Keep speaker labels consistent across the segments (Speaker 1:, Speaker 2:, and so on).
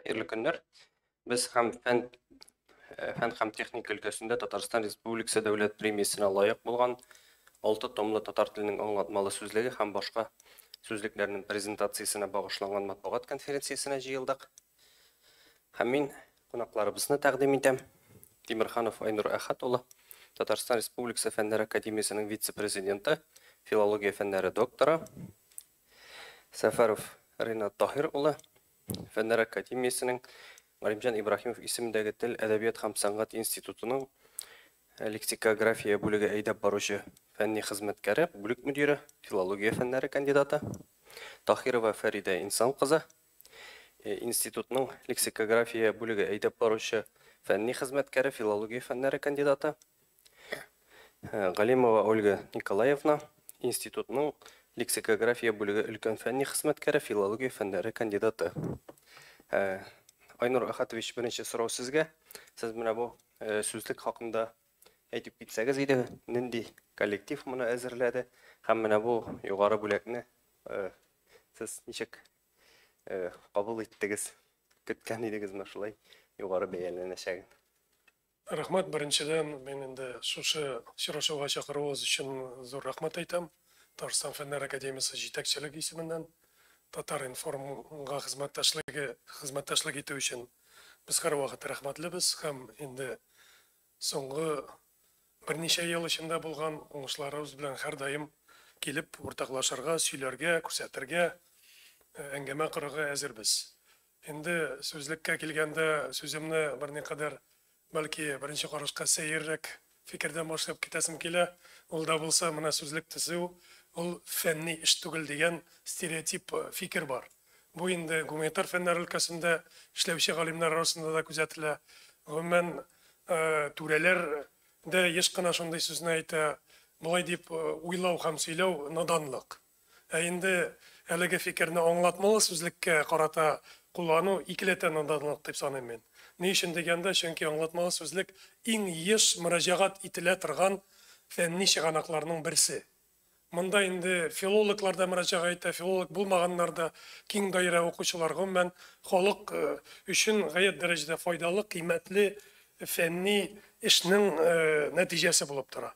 Speaker 1: Хәерле көннәр. Без һәм фән фән һәм техника өлкәсендә Татарстан Республикасы дәүләт премиясенә лаек булган 6 томлы татар теленең аңлатмалы сүзлеге һәм башка сүзлекләрнең презентациясенә багышланган матбугат конференциясенә җыелдык. Һәм мин кунакларыбызны тәкъдим итәм. Тимерханов Айнур Әхәт улы, Татарстан Республикасы Фәннәр академиясенең вице-президенты, филология фәннәре докторы, Сәфәров Ринат Таһир улы, Фәннәр академиясенең Галимҗан Ибраһимов исемендәге тел, әдәбият һәм сәнгать институтының лексикография бүлеге әйдәп баручы фәнни хезмәткәре, бүлек мөдире, филология фәннәре кандидаты, Таһирова Фәридә Инсан кызы, институтның лексикография бүлеге әйдәп баручы фәнни хезмәткәре, филология фәннәре кандидаты, Галимова Ольга Николаевна, институтның лексикография бүлеге өлкән фәнни хезмәткәре, филология фәннәре кандидаты. Айнур Әхәтович, беренче сорау сезгә. Сез менә бу сүзлек хакында әйтеп китсәгез иде, нинди коллектив моны әзерләде һәм менә бу югары бүләкне сез ничек кабул иттегез? Көткән идегезме шулай югары бәяләнәчәген?
Speaker 2: Рәхмәт, беренчедән, мин инде шушы очрашуга чакыруыгыз өчен зур рәхмәт әйтәм. Татарстан Фәннәр академиясе җитәкчелеге исеменнән Татар-информга хезмәттәшлеге хезмәттәшлек итү өчен без һәрвакыт рәхмәтлебез һәм инде соңгы берничә ел эчендә булган уңышларыбыз белән һәрдаим килеп уртаклашырга, сөйләргә, күрсәтергә, әңгәмә корырга әзербез. Инде сүзлеккә килгәндә, сүземне берникадәр, бәлки, беренче карашка сәеррәк фикердән башлап китәсем килә. Ул да булса, менә сүзлек төзү ул фәнни эш түгел дигән стереотип фикер бар. Бу инде гуманитар фәннәр өлкәсендә эшләүче галимнәр арасында да күзәтелә. Гомумән, түрәләр дә еш кына шундый сүзне әйтә, болай дип уйлау һәм сөйләү наданлык. Ә инде әлеге фикерне аңлатмалы сүзлеккә карата куллану икеләтә наданлык дип саныйм мин. Ни өчен дигәндә, чөнки аңлатмалы сүзлек иң еш мөрәҗәгать ителә торган фәнни чыганакларның берсе. Монда инде филологлар да мөрәҗәгать итә, филолог булмаганнар да, киң даирә укучылар, гомумән, халык өчен гаять дәрәҗәдә файдалы, кыйммәтле фәнни эшнең нәтиҗәсе булып тора.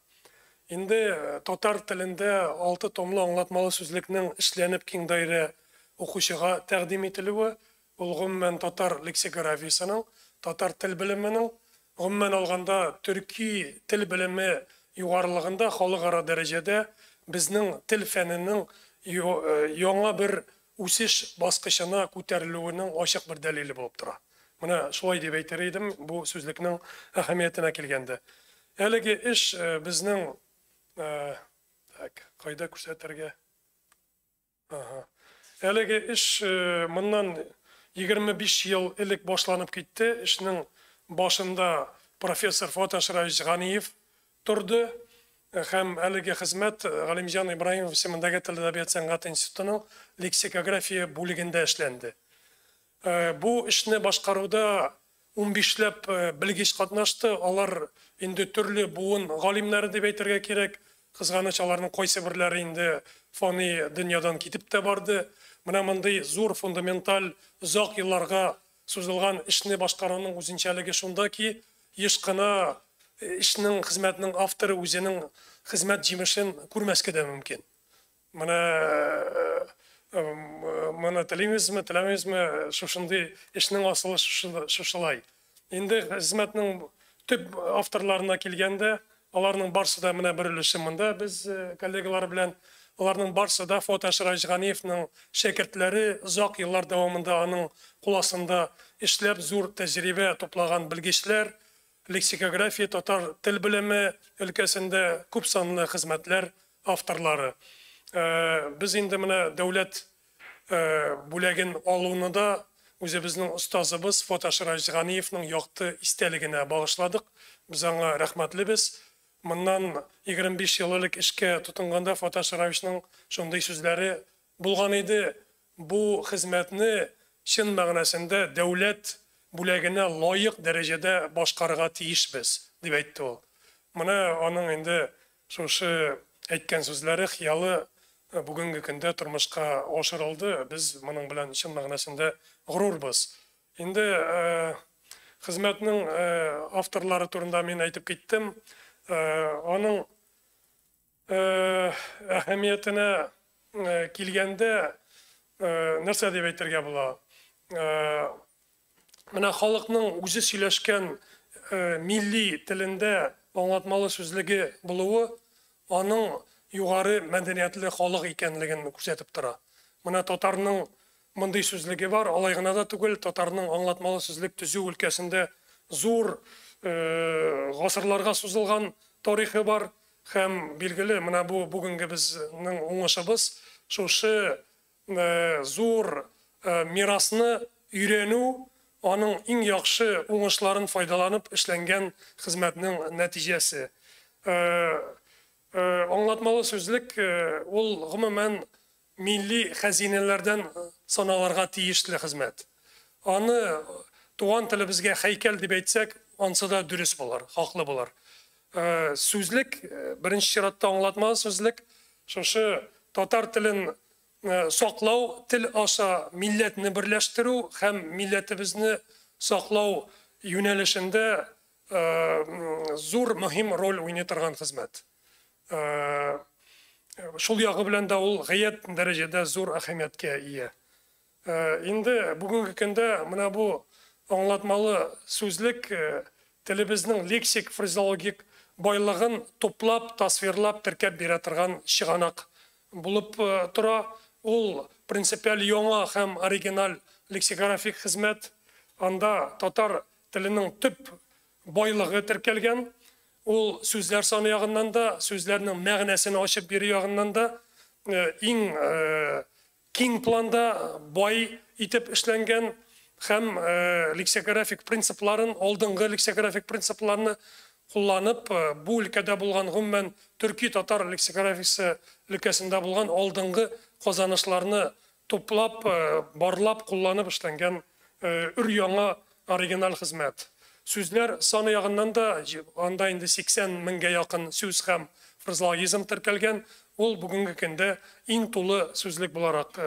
Speaker 2: Инде татар телендә 6 томлы аңлатмалы сүзлекнең эшләнеп киң даирә укучыга тәкъдим ителүе, ул гомумән татар лексикографиясенең, татар тел белеменең, гомумән алганда төрки тел белеме югарылыгында халыкара дәрәҗәдә безнең тел фәненең яңа бер үсеш баскычына күтәрелүенең ачык бер дәлиле булып тора. Менә шулай дип әйтер идем бу сүзлекнең әһәмиятенә килгәндә. Әлеге эш безнең так, кайда күрсәтергә? Ага. Әлеге эш моннан 25 ел элек башланып китте. Эшнең башында профессор Фуат Ашраевич Ганиев торды. Һәм әлеге хезмәт Галимҗан Ибраһимов исемендәге тел әдәбият сәнгате институтының лексикография бүлегендә эшләнде. Бу эшне башкаруда 15ләп белгеч катнашты. Алар инде төрле буын галимнәре дип әйтергә кирәк. Кызганыч, аларның кайсы берләре инде фани дөньядан китеп тә барды. Менә мондый зур фундаменталь озак елларга сузылган эшне башкаруның үзенчәлеге шунда ки, еш кына эшнең, хезмәтнең авторы үзенең хезмәт җимешен күрмәскә дә мөмкин. Менә моны телимезме, теләмибезме, шушындый эшнең асылы шушылай. Инде хезмәтнең төп авторларына килгәндә, аларның барсы да менә бер өлеше монда без коллегалар белән, аларның барсы да Фуат Ашраевич Ганиевның шәкертләре, озак еллар дәвамында аның кул астында эшләп зур тәҗрибә туплаган белгечләр, лексикография, татар тел белеме өлкәсендә күп санлы хезмәтләр авторлары. Без инде менә дәүләт бүләген алуны да үзебезнең остазыбыз Фуат Ашраевич Ганиевның якты истәлегенә багышладык. Без аңа рәхмәтлебез. Моннан 25 ел элек эшкә тотынганда Фуат Ашраевичның шундый сүзләре булган иде: бу хезмәтне чын мәгънәсендә дәүләт бүләгенә лаек дәрәҗәдә башкарырга тиешбез, дип әйтте ул. Менә аның инде шушы әйткән сүзләре, хыялы бүгенге көндә тормышка ашырылды. Без моның белән чын мәгънәсендә горурбыз. Инде хезмәтнең авторлары турында мин әйтеп киттем. Аның әһәмиятенә килгәндә, нәрсә дип әйтергә була? Менә халыкның үзе сөйләшкән милли телендә аңлатмалы сүзлеге булуы аның югары мәдәниятле халык икәнлеген күрсәтеп тора. Менә татарның мондый сүзлеге бар, алай гына да түгел, татарның аңлатмалы сүзлек төзү өлкәсендә зур гасырларга сузылган тарихы бар һәм билгеле, менә бу бүгенге безнең уңышыбыз шушы зур мирасны өйрәнү, аның иң яхшы уңышларын файдаланып эшләнгән хезмәтнең нәтиҗәсе. Аңлатмалы сүзлек ул гомумән милли хәзинәләрдән саналырга тиешле хезмәт. Аны туган телебезгә һәйкәл дип әйтсәк, ансы да дөрес булыр, хаклы булыр. Сүзлек, беренче чиратта аңлатмалы сүзлек, шушы татар телен саклау, тел аша милләтне берләштерү һәм милләтебезне саклау юнәлешендә зур мөһим роль уйный торган хезмәт. Шул ягы белән дә ул гаять дәрәҗәдә зур әһәмияткә ия. Инде бүгенге көндә менә бу аңлатмалы сүзлек телебезнең лексик фразеологик байлыгын туплап, тасвирлап, теркәп бирә торган чыганак булып тора. Ул принципиаль яңа һәм оригиналь лексикографик хезмәт. Анда татар теленең төп байлыгы теркәлгән. Ул сүзләр саны ягыннан да, сүзләрнең мәгънәсен ачып бирү ягыннан да иң киң планда бай итеп эшләнгән һәм лексикографик принципларын, алдынгы лексикографик принципларны кулланып, бу өлкәдә булган гомумән төрки татар лексикографиясе өлкәсендә булган алдынгы казанышларны туплап, барлап, кулланып эшләнгән өр-яңа оригиналь хезмәт. Сүзләр саны ягыннан да анда инде 80 меңгә якын сүз һәм фразеологизм теркәлгән. Ул бүгенге көндә иң тулы сүзлек буларак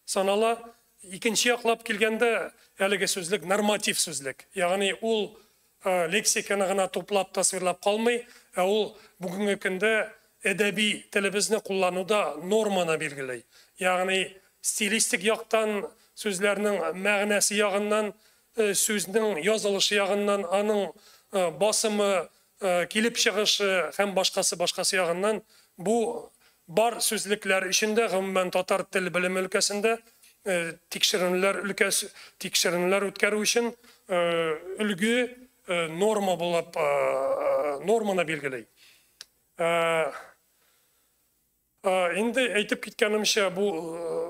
Speaker 2: санала. Икенче яклап килгәндә, әлеге сүзлек норматив сүзлек. Ягъни ул лексиканы гына туплап, тасвирлап калмый, ә ул бүгенге көндә әдәби телебезне куллануда норманы билгели. Ягъни стилистик яктан, сүзләрнең мәгънәсе ягыннан, сүзнең язылышы ягыннан, аның басымы, килеп чыгышы һәм башкасы ягыннан бу бар сүзлекләр эчендә, гомумән татар тел белеме өлкәсендә тикшеренүләр өлкәсе, тикшеренүләр үткәрү өчен өлге норма булып норманы билгели. Инде әйтеп киткәнемчә, бу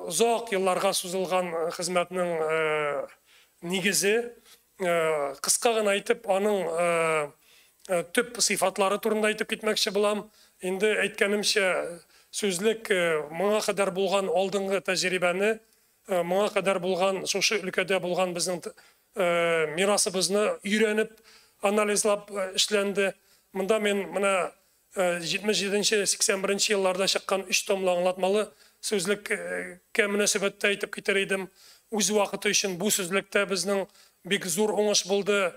Speaker 2: озак елларга сузылган хезмәтнең нигезе. Кыска гына әйтеп, аның төп сыйфатлары турында әйтеп китмәкче булам. Инде әйткәнемчә, сүзлек моңа кадәр булган алдынгы тәҗрибәне, моңа кадәр булган шушы өлкәдә булган безнең мирасыбызны өйрәнеп, анализлап эшләнде. Монда мин менә 77-81 елларда чыккан 3 томлы аңлатмалы сүзлеккә мөнәсәбәттә әйтеп китер идем. Үз вакыты өчен бу сүзлектә безнең бик зур уңыш булды.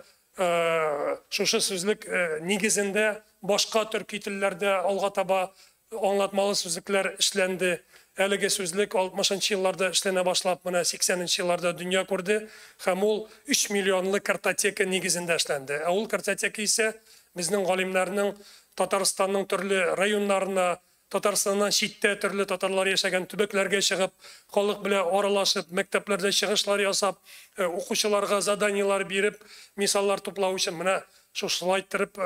Speaker 2: Шушы сүзлек нигезендә башка төрки телләрдә алга таба аңлатмалы сүзлекләр эшләнде. Әлеге сүзлек 60 елларда эшләнә башлап, менә 80 елларда дөнья күрде һәм ул 3 миллионлы картотека нигезендә эшләнде. Ә ул картотека исә безнең галимнәрнең Татарстанның төрле районнарына, Татарстаннан читтә төрле татарлар яшәгән төбәкләргә чыгып, халык белән аралашып, мәктәпләрдә чыгышлар ясап, укучыларга заданиелар биреп, мисаллар туплау өчен менә шушылай иттереп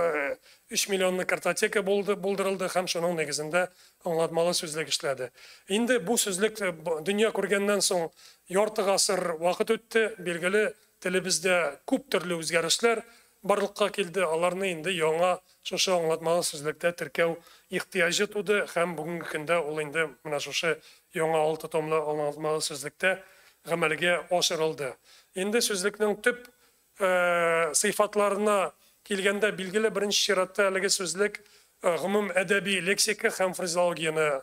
Speaker 2: 3 миллионлы картотека булдырылды һәм шуның нигезендә аңлатмалы сүзлек эшләде. Инде бу сүзлек дөнья күргәннән соң ярты гасыр вакыт үтте. Билгеле, телебездә күп төрле үзгәрешләр барлыкка килде. Аларны инде яңа шушы аңлатмалы сүзлектә теркәү ихтыяҗы туды һәм бүгенге көндә ул инде менә шушы яңа 6 томлы аңлатмалы сүзлектә гамәлгә ашырылды. Инде сүзлекнең төп сыйфатларына килгәндә, билгеле, беренче чиратта әлеге сүзлек гомум әдәби лексика һәм фразеологияне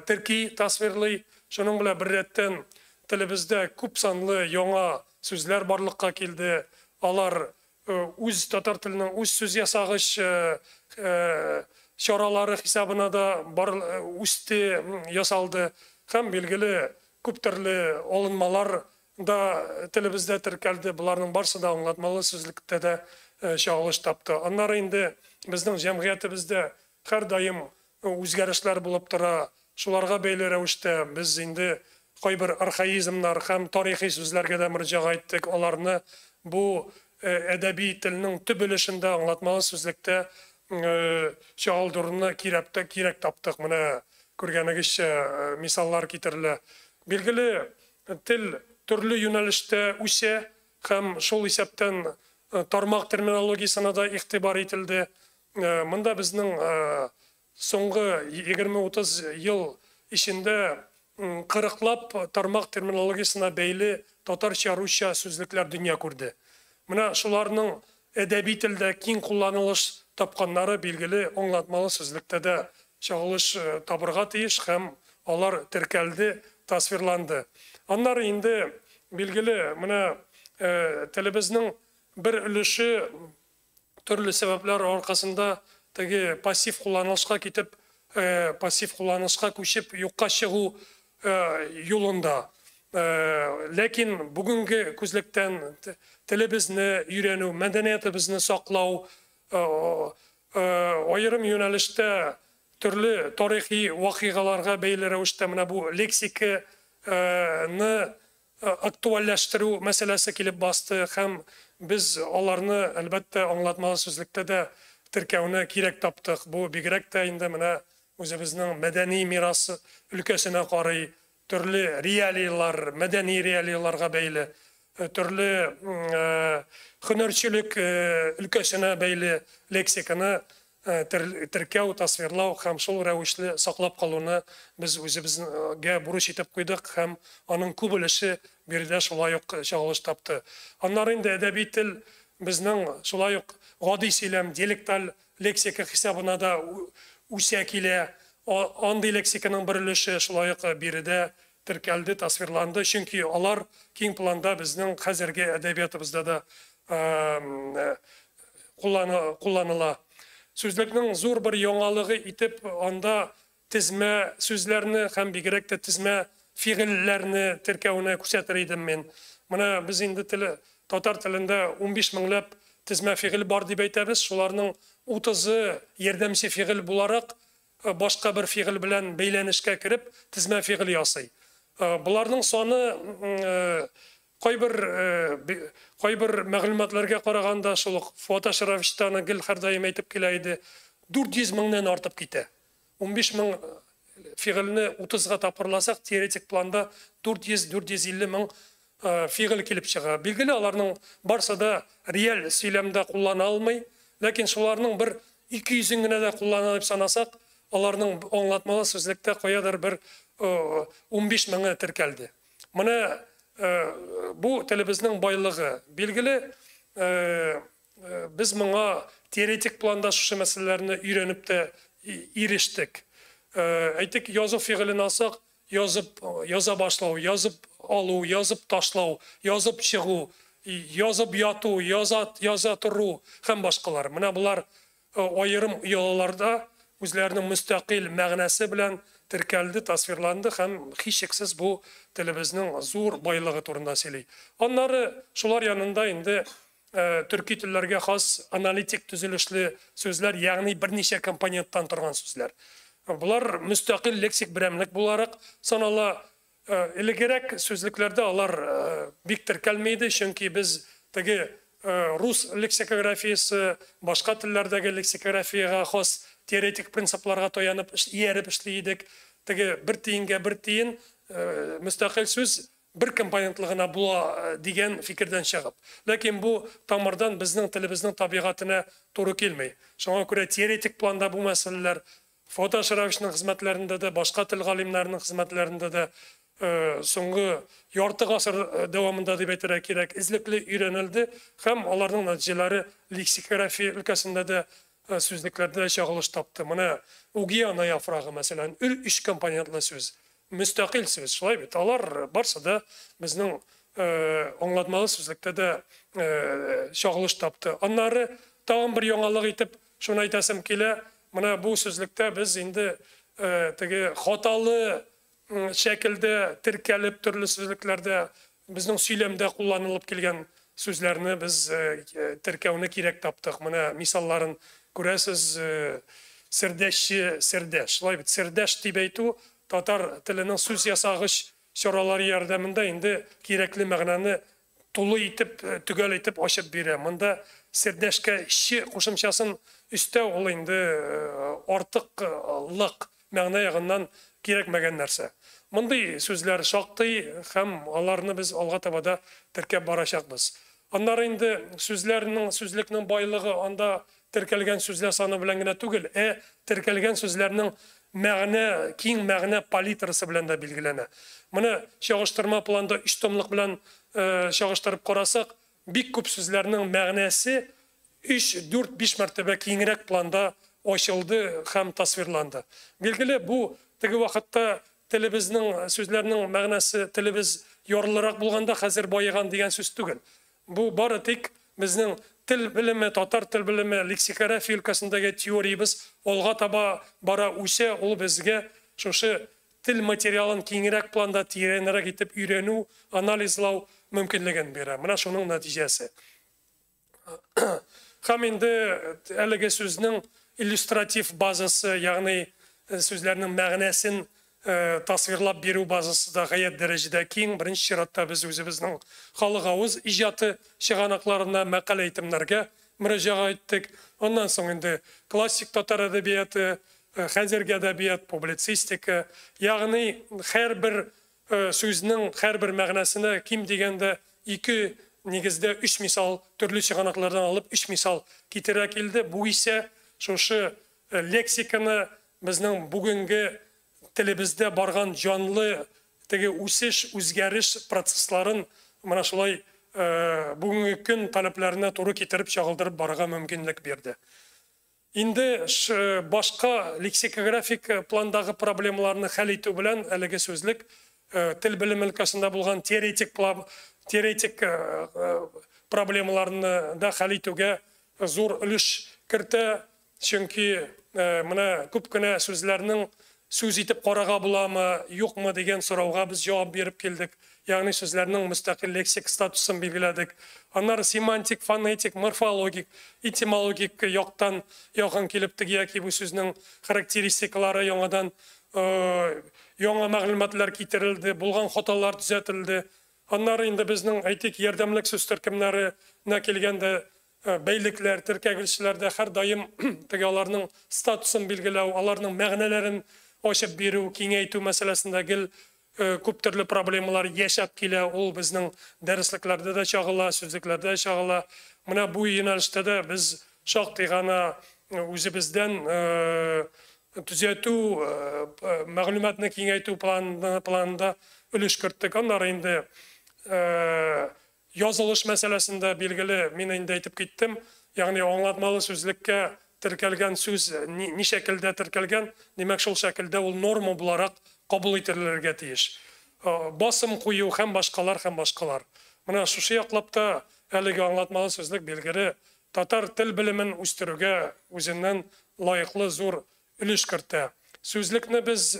Speaker 2: терки, тасвирлый. Шуның белән беррәттән телебездә күп санлы яңа сүзләр барлыкка килде. Алар үз татар теленең үз сүз ясагыч чаралары хисабына да бар үсте, ясалды. Һәм билгеле күп төрле алынмалар да телебездә теркәлде. Боларның барысы да аңлатмалы сүзлектә дә чагылыш тапты. Аннары инде безнең җәмгыятебездә һәрдаим үзгәрешләр булып тора. Шуларга бәйле рәвештә без инде кайбер архаизмнар һәм тарихи сүзләргә дә мөрәҗәгать иттек. Аларны бу әдәби телнең төп өлешендә аңлатмалы сүзлектә чагылдыруны кирәк таптык. Менә күргәнегезчә мисаллар китерелә. Билгеле, тел төрле юнәлештә үсә һәм шул исәптән тармак терминологиясенә дә игътибар ителде. Монда безнең соңгы 20-30 ел эчендә 40лап тармак терминологиясенә бәйле татарча, русча сүзлекләр дөнья күрде. Менә шуларның әдәби телдә киң кулланылыш тапканнары билгеле аңлатмалы сүзлектә дә чагылыш табырга тиеш һәм алар теркәлде, тасвирланды. Аннары инде билгеле менә телебезнең бер өлеше төрле сәбәпләр аркасында теге пассив кулланылышка китеп, пассив кулланылышка күчеп юкка чыгу юлында. Ләкин бүгенге күзлектән телебезне өйрәнү, мәдәниятебезне саклау, аерым юнәлештә төрле тарихи вакыйгаларга бәйле рәвештә менә бу лексиканы актуальләштерү мәсьәләсе килеп басты һәм без аларны әлбәттә аңлатмалы сүзлектә дә теркәүне кирәк таптык. Бу бигрәк тә инде менә үзебезнең мәдәни мирас өлкәсенә карый, төрле реалиялар, мәдәни реалияларга бәйле, төрле һөнәрчелек өлкәсенә бәйле лексиканы теркәү, тасвирлау һәм шул рәвешле саклап калуны без үзебезгә бурыч итеп куйдык һәм аның күп өлеше биредә шулай ук чагылыш тапты. Аннары инде әдәби тел безнең шулай ук гади сөйләм, диалекталь лексика хисабына да үсә килә. Андый лексиканың бер өлеше шулай ук биредә теркәлде, тасвирланды, чөнки алар киң планда безнең хәзерге әдәбиятыбызда да кулланыла. Сүзлекнең зур бер яңалыгы итеп анда тезмә сүзләрне һәм бигрәк тә тезмә фигыльләрне теркәүне күрсәтер идем мин. Менә без инде татар телендә 15 меңләп тезмә фигыль бар дип әйтәбез. Шуларның 30-ы ярдәмче фигыль буларак башка бер фигыль белән бәйләнешкә кереп тезмә фигыль ясый. Буларның саны кайбер мәгълүматларга караганда шул ук Фуат Ашрафович та аны гел һәрдаим әйтеп килә иде, 400 меңнән артып китә. 15 мең фигыльне 30-га тапкырласак, теоретик планда 400-450 мең фигыль килеп чыга. Билгеле, аларның барсы да реаль сөйләмдә куллана алмый, ләкин шуларның бер 200-ен генә дә куллана дип санасак, аларның аңлатмалы сүзлектә каядыр бер 15 меңе теркәлде. Менә бу телебезнең байлыгы. Билгеле, без моңа теоретик планда шушы мәсьәләләрне өйрәнеп тә ирештек. Әйтик, язу фигылен алсак, язып, яза башлау, язып алу, язып ташлау, язып чыгу, язып яту, яза тору һәм башкалар. Менә булар аерым оялаларда үзләренең мөстәкыйль мәгънәсе белән теркәлде, тасвирланды һәм һичшиксез бу телебезнең зур байлыгы турында сөйли. Аннары шулар янында инде төрки телләргә хас аналитик төзелешле сүзләр, ягъни берничә компоненттан торган сүзләр. Булар мөстәкыйль лексик берәмлек буларак санала. Элегрәк сүзлекләрдә алар бик теркәлми иде, чөнки без теге рус лексикографиясе, башка телләрдәге лексикографиягә хас теоретик принципларга таянып ияреп эшли идек. Теге бер тиенгә бер тиен мөстәкыйль сүз бер компонентлы гына була дигән фикердән чыгып. Ләкин бу тамырдан безнең телебезнең табигатенә туры килми. Шуңа күрә теоретик планда бу мәсьәләләр Фуат Ашрафовичның хезмәтләрендә дә, башка тел галимнәренең хезмәтләрендә дә соңгы ярты гасыр дәвамында дип әйтергә кирәк, эзлекле өйрәнелде һәм аларның нәтиҗәләре лексикография өлкәсендә дә сүзлекләрдә чагылыш тапты. Менә угиана яфрагы, мәсәлән, өч компонентлы сүз, мөстәкыйль сүз, шулай бит. Алар барсы да безнең аңлатмалы сүзлектә дә чагылыш тапты. Аннары тагын бер яңалык итеп шуны әйтәсем килә. Менә бу сүзлектә без инде теге хаталы шәкелдә теркәлеп төрле сүзлекләрдә безнең сөйләмдә кулланылып килгән сүзләрне без теркәүне кирәк таптык. Менә мисалларын күрәсез, сердәшче, сердәш. Шулай бит, сердәш дип әйтү татар теленең сүз ясагыч чаралары ярдәмендә инде кирәкле мәгънәне тулы итеп, төгәл итеп ачып бирә. Монда сердәшкә «че» кушымчасын өстәү ул инде артыклык, мәгънә ягыннан кирәкмәгән нәрсә. Мондый сүзләр шактый һәм аларны без алга таба да теркәп барачакбыз. Аннары инде сүзләрнең, сүзлекнең байлыгы анда теркәлгән сүзләр саны белән генә түгел, ә теркәлгән сүзләрнең мәгънә, киң мәгънә палитрасы белән дә билгеләнә. Моны чагыштырма планда өч томлык белән чагыштырып карасак, бик күп сүзләрнең мәгънәсе 3, 4, 5 мәртәбә киңрәк планда ачылды һәм тасвирланды. Билгеле, бу теге вакытта телебезнең, сүзләрнең мәгънәсе телебез ярлырак булганда хәзер баеган дигән сүз түгел. Бу бары тик безнең тел белеме, татар тел белеме, лексикография өлкәсендәге теориябез алга таба бара үсә, ул безгә шушы тел материалын киңрәк планда тирәнрәк итеп өйрәнү, анализлау мөмкинлеген бирә. Менә шуның нәтиҗәсе. Һәм инде әлеге сүзнең иллюстратив базасы, ягъни сүзләрнең мәгънәсен тасвирлап бирү базасы да гаять дәрәҗәдә киң. Беренче чиратта без үзебезнең халык авыз иҗаты чыганакларына, мәкалә әйтемнәргә мөрәҗәгать иттек. Аннан соң инде классик татар әдәбияты, хәзерге әдәбият, публицистика, ягъни һәрбер сүзнең һәрбер мәгънәсенә ким дигәндә 2, нигездә 3 мисал, төрле чыганаклардан алып 3 мисал китерә килде. Бу исә шушы лексиканы безнең бүгенге телебездә барган җанлы теге үсеш, үзгәреш процессларын менә шулай бүгенге көн таләпләренә туры китереп чагылдырып барырга мөмкинлек бирде. Инде башка лексикографик пландагы проблемаларны хәл итү белән әлеге сүзлек тел белеме өлкәсендә булган теоретик проблемаларны да хәл итүгә зур өлеш кертә, чөнки менә күп кенә сүзләрнең сүз итеп карага буламы, юкмы дигән сорауга без җавап биреп килдек. Ягъни сүзләрнең мөстәкыйль лексик статусын билгеләдек. Аннары семантик, фонетик, морфологик, этимологик яктан якын килеп теге яки бу сүзнең характеристикалары яңадан яңа мәгълүматлар китерелде, булган хаталар төзәтелде. Аннары инде безнең әйтик ярдәмлек сүз төркемнәренә килгәндә бәйлекләр, теркәгечләрдә һәр даим теге аларның статусын билгеләү, аларның мәгънәләрен ачып бирү, киңәйтү мәсьәләсендә гел күп төрле проблемалар яшәп килә. Ул безнең дәреслекләрдә дә чагыла, сүзлекләрдә дә чагыла. Менә бу юнәлештә дә без шактый гына үзебездән төзәтү, мәгълүматны киңәйтү планында өлеш керттек. Аннары инде язылыш мәсьәләсендә билгеле, мин инде әйтеп киттем, ягъни аңлатмалы сүзлеккә теркәлгән сүз ни шәкелдә теркәлгән, димәк шул шәкелдә ул норма буларак кабул ителергә тиеш. Басым кую һәм башкалар һәм башкалар. Менә шушы яклап та әлеге аңлатмалы сүзлек билгеле татар тел белемен үстерүгә үзеннән лаеклы зур өлеш кертә. Сүзлекне без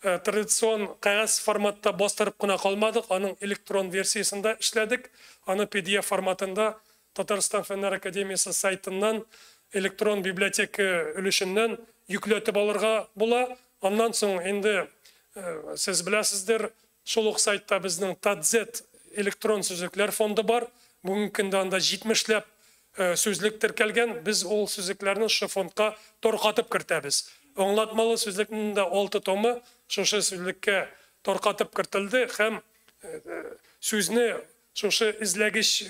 Speaker 2: традицион кәгазь форматта бастырып кына калмадык, аның электрон версиясендә эшләдек. Аны PDF форматында Татарстан Фәннәр академиясе сайтыннан электрон библиотека өлешеннән йөкләтеп алырга була. Аннан соң инде сез беләсездер, шул ук сайтта безнең Татзет электрон сүзлекләр фонды бар. Бүгенге көндә анда 70ләп сүзлек теркәлгән. Без ул сүзлекләрне шушы фондка таркатып кертәбез. Аңлатмалы сүзлекнең дә 6 томы шушы сүзлеккә таркатып кертелде һәм сүзне шушы эзләгеч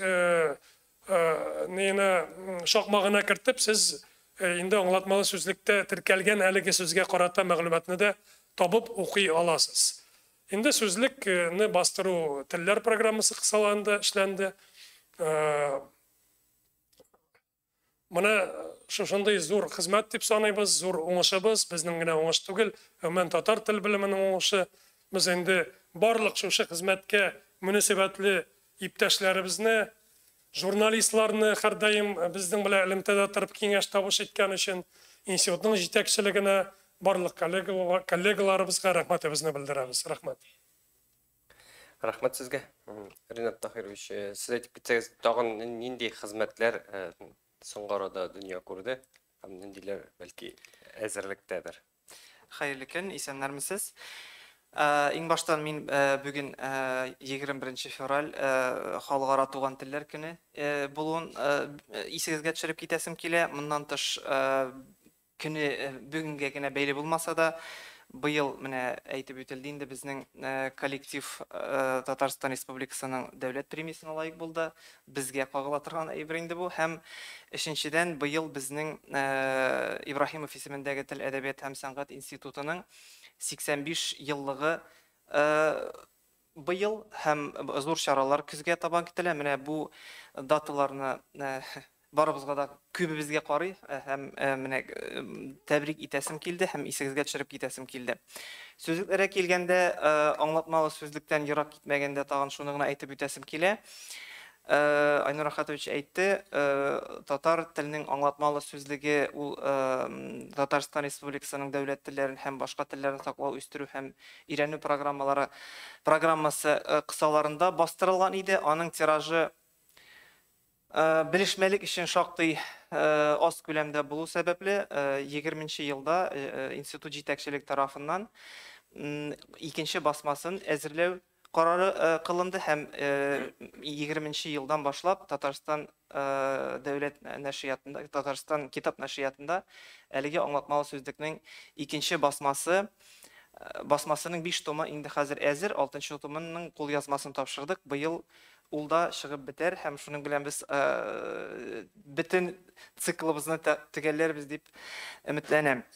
Speaker 2: шакмагына кертеп, сез инде аңлатмалы сүзлектә теркәлгән әлеге сүзгә карата мәгълүматны да табып укый аласыз. Инде сүзлекне бастыру телләр программасы кысаларында эшләнде. Менә шушындый зур хезмәт дип саныйбыз, зур уңышыбыз, безнең генә уңыш түгел, гомумән татар тел белеменең уңышы. Без инде барлык шушы хезмәткә мөнәсәбәтле Иптәшләребезне, журналистларны һәрдаим безнең белән элемтәдә торып киңәш табыш иткән өчен институтның җитәкчелегенә, барлык коллегаларыбызга рәхмәтебезне белдерәбез. Рәхмәт.
Speaker 1: Рәхмәт сезгә, Ринат Таһирович. Сез әйтеп китсәгез, тагын нинди хезмәтләр соңгы арада дөнья күрде һәм ниндиләр бәлки әзерлектәдер?
Speaker 3: Хәерле көн, исәннәрмесез. Иң баштан мин бүген 21 февраль халыкара туган телләр көне булуын исегезгә төшереп китәсем килә. Моннан тыш, көне бүгенгә генә бәйле булмаса да, быел менә әйтеп үтелде инде, безнең коллектив Татарстан Республикасының дәүләт премиясенә лаек булды. Безгә кагыла торган әйбер инде бу. Һәм өченчедән, быел безнең Ибраһимов исемендәге тел, әдәбият һәм сәнгать институтының 85 еллыгы быел һәм зур чаралар көзгә табан көтелә. Менә бу даталарны барыбызга да, күбебезгә карый һәм менә тәбрик итәсем килде һәм исегезгә төшереп китәсем килде. Сүзлекләргә килгәндә, аңлатмалы сүзлектән ерак китмәгәндә, тагын шуны гына әйтеп үтәсем килә. Айнур Рахатович әйтте, татар теленең аңлатмалы сүзлеге ул Татарстан Республикасының дәүләт телләрен һәм башка телләрен саклау, үстерү һәм өйрәнү программалары программасы кысаларында бастырылган иде. Аның тиражы белешмәлек өчен шактый аз күләмдә булу сәбәпле, 20 елда институт җитәкчелек тарафыннан икенче басмасын әзерләү карары кылынды һәм 20 елдан башлап Татарстан дәүләт нәшриятында, Татарстан китап нәшриятында әлеге аңлатмалы сүзлекнең икенче басмасының 5 томы инде хәзер әзер, 6 томының кулъязмасын тапшырдык. Быел ул да чыгып бетәр һәм шуның белән без бөтен циклыбызны төгәлләрбез дип өметләнәм.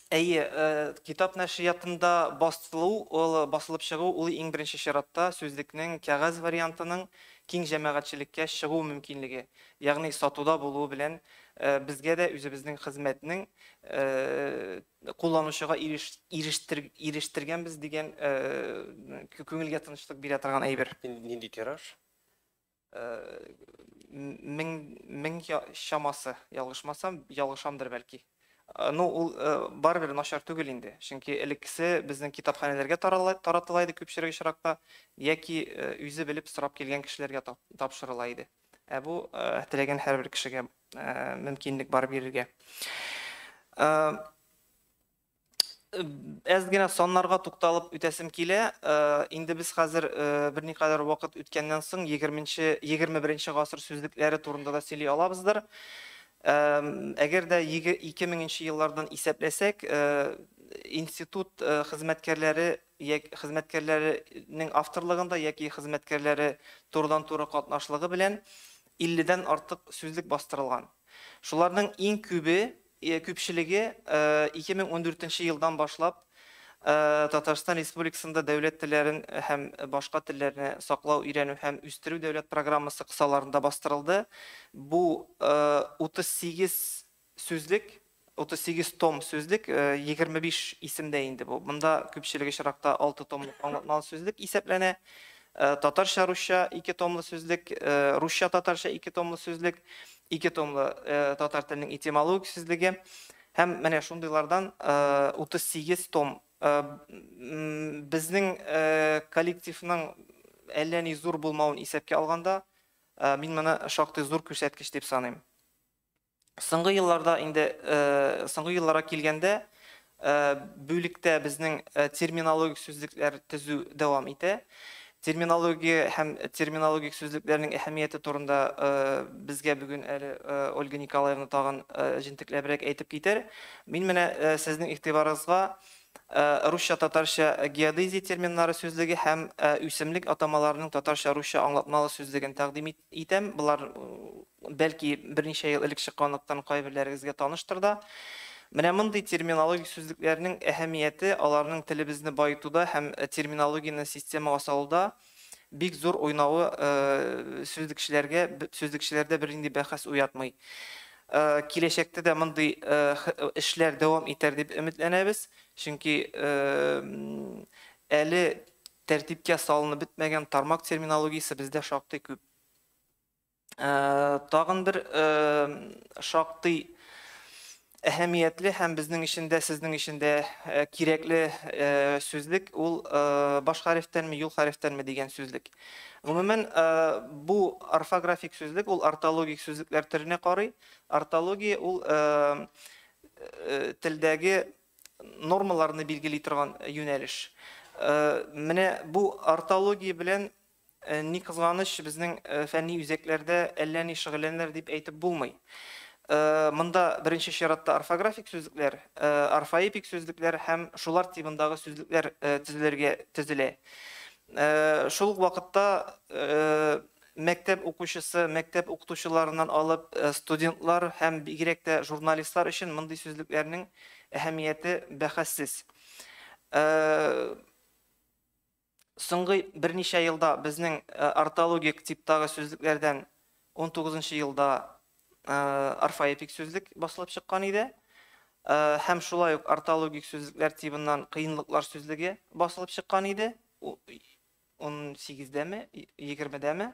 Speaker 3: Әйе, китап нәшриятында басылу, ул басылып чыгу, ул иң беренче чиратта сүзлекнең кәгазь вариантының киң җәмәгатьчелеккә чыгу мөмкинлеге, ягъни сатуда булуы белән безгә дә үзебезнең хезмәтнең кулланучыга ирештергәнбез дигән күңелгә тынычлык бирә торган әйбер.
Speaker 1: Нинди тираж?
Speaker 3: 1000 чамасы, ялгышмасам, ялгышамдыр бәлки. Ну, ул барыбер начар түгел инде. Чөнки элеккесе безнең китапханәләргә таратыла иде күпчелек очракта, яки үзе белеп сорап килгән кешеләргә тапшырыла иде. Ә бу теләгән һәрбер кешегә мөмкинлек бар бирергә. Әз генә саннарга тукталып үтәсем килә. Инде без хәзер берникадәр вакыт үткәннән соң 21 гасыр сүзлекләре турында да сөйли алабыздыр. Әгәр дә 2000 еллардан исәпләсәк, институт хезмәткәрләренең авторлыгында яки хезмәткәрләре турыдан-туры катнашлыгы белән 50-дән артык сүзлек бастырылган. Шуларның иң күпчелеге 2014 елдан башлап Татарстан Республикасында дәүләт телләрен һәм башка телләрне саклау, өйрәнү һәм үстерү дәүләт программасы кысаларында бастырылды. Бу 38 сүзлек, 38 том сүзлек, 25 исемдә инде бу. Монда күпчелек очракта 6 томлык аңлатмалы сүзлек исәпләнә. Татарча, русча 2 томлы сүзлек, русча, татарча 2 томлы сүзлек, 2 томлы татар теленең этимологик сүзлеге һәм менә шундыйлардан 38 том. Безнең коллективның әллә ни зур булмавын исәпкә алганда, мин моны шактый зур күрсәткеч дип саныйм. Соңгы елларда инде, соңгы елларга килгәндә, бүлектә безнең терминологик сүзлекләр төзү дәвам итә. Терминология һәм терминологик сүзлекләрнең әһәмияте турында безгә бүген әле Ольга Николаевна тагын җентекләбрәк әйтеп китәр. Мин менә сезнең игътибарыгызга русча-татарча геодезия терминнары сүзлеге һәм үсемлек атамаларының татарча-русча аңлатмалы сүзлеген тәкъдим итәм. Болар бәлки берничә ел элек чыкканлыктан кайберләрегезгә таныштыр да. Менә мондый терминологик сүзлекләрнең әһәмияте аларның телебезне баетуда һәм терминологияне системага салуда бик зур уйнавы сүзлекчеләрдә бернинди бәхәс уятмый. Киләчәктә дә мондый эшләр дәвам итәр дип өметләнәбез, чөнки әле тәртипкә салынып бетмәгән тармак терминологиясе бездә шактый күп. Тагын бер шактый әһәмиятле һәм безнең өчен дә, сезнең өчен дә кирәкле сүзлек ул баш хәрефтәнме, юл хәрефтәнме дигән сүзлек. Гомумән, бу орфографик сүзлек ул ортологик сүзлекләр төренә карый. Ортология ул телдәге нормаларны билгели торган юнәлеш. Менә бу ортология белән, ни кызганыч, безнең фәнни үзәкләрдә әллә ни шөгыльләнәләр дип әйтеп булмый. Монда беренче чиратта орфографик сүзлекләр, орфоэпик сүзлекләр һәм шулар тибындагы сүзлекләр төзелергә төзелә. Шул ук вакытта мәктәп укучысы, мәктәп укытучыларыннан алып студентлар һәм бигрәк тә журналистлар өчен мондый сүзлекләрнең әһәмияте бәхәссез. Соңгы берничә елда безнең ортологик типтагы сүзлекләрдән 19 елда орфоэпик сүзлек басылып чыккан иде. Һәм шулай ук ортологик сүзлекләр тибыннан кыенлыклар сүзлеге басылып чыккан иде. 18-дәме, 20-дәме.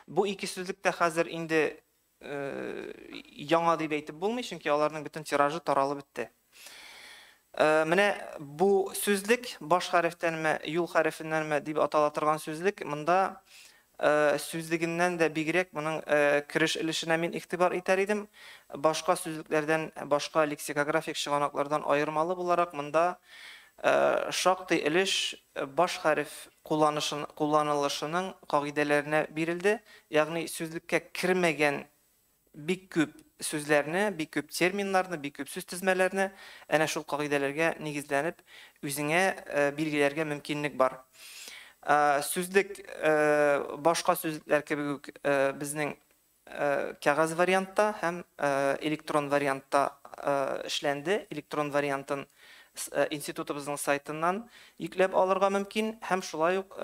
Speaker 3: Бу ике сүзлек тә хәзер инде яңа дип әйтеп булмый, чөнки аларның бөтен тиражы таралып бетте. Менә бу сүзлек баш хәрефтәнме, юл хәрефеннәнме дип атала торган сүзлек, монда сүзлегеннән дә бигрәк моның кереш өлешенә мин игътибар итәр идем. Башка сүзлекләрдән, башка лексикографик чыганаклардан аермалы буларак, монда шактый өлеш баш хәреф кулланылышының кагыйдәләренә бирелде. Ягъни сүзлеккә кермәгән бик күп сүзләрне, бик күп терминнарны, бик күп сүз тезмәләрне әнә шул кагыйдәләргә нигезләнеп үзеңә билгеләргә мөмкинлек бар. Сүзлек башка сүзлекләр кебек үк безнең кәгазь вариантта һәм электрон вариантта эшләнде. Электрон вариантын институтыбызның сайтыннан йөкләп алырга мөмкин һәм шулай ук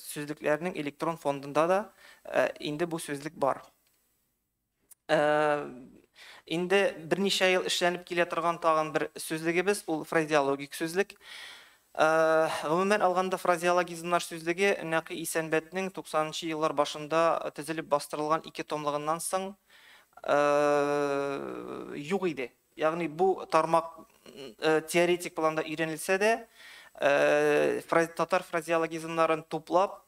Speaker 3: сүзлекләрнең электрон фондында да инде бу сүзлек бар. Инде берничә ел эшләнеп килә торган тагын бер сүзлегебез ул фразеологик сүзлек. Гомумән алганда фразеологизмнар сүзлеге Нәкый Исәнбәтнең 90 еллар башында төзелеп бастырылган ике томлыгыннан соң юк иде. Ягъни бу тармак теоретик планда өйрәнелсә дә, татар фразеологизмнарын туплап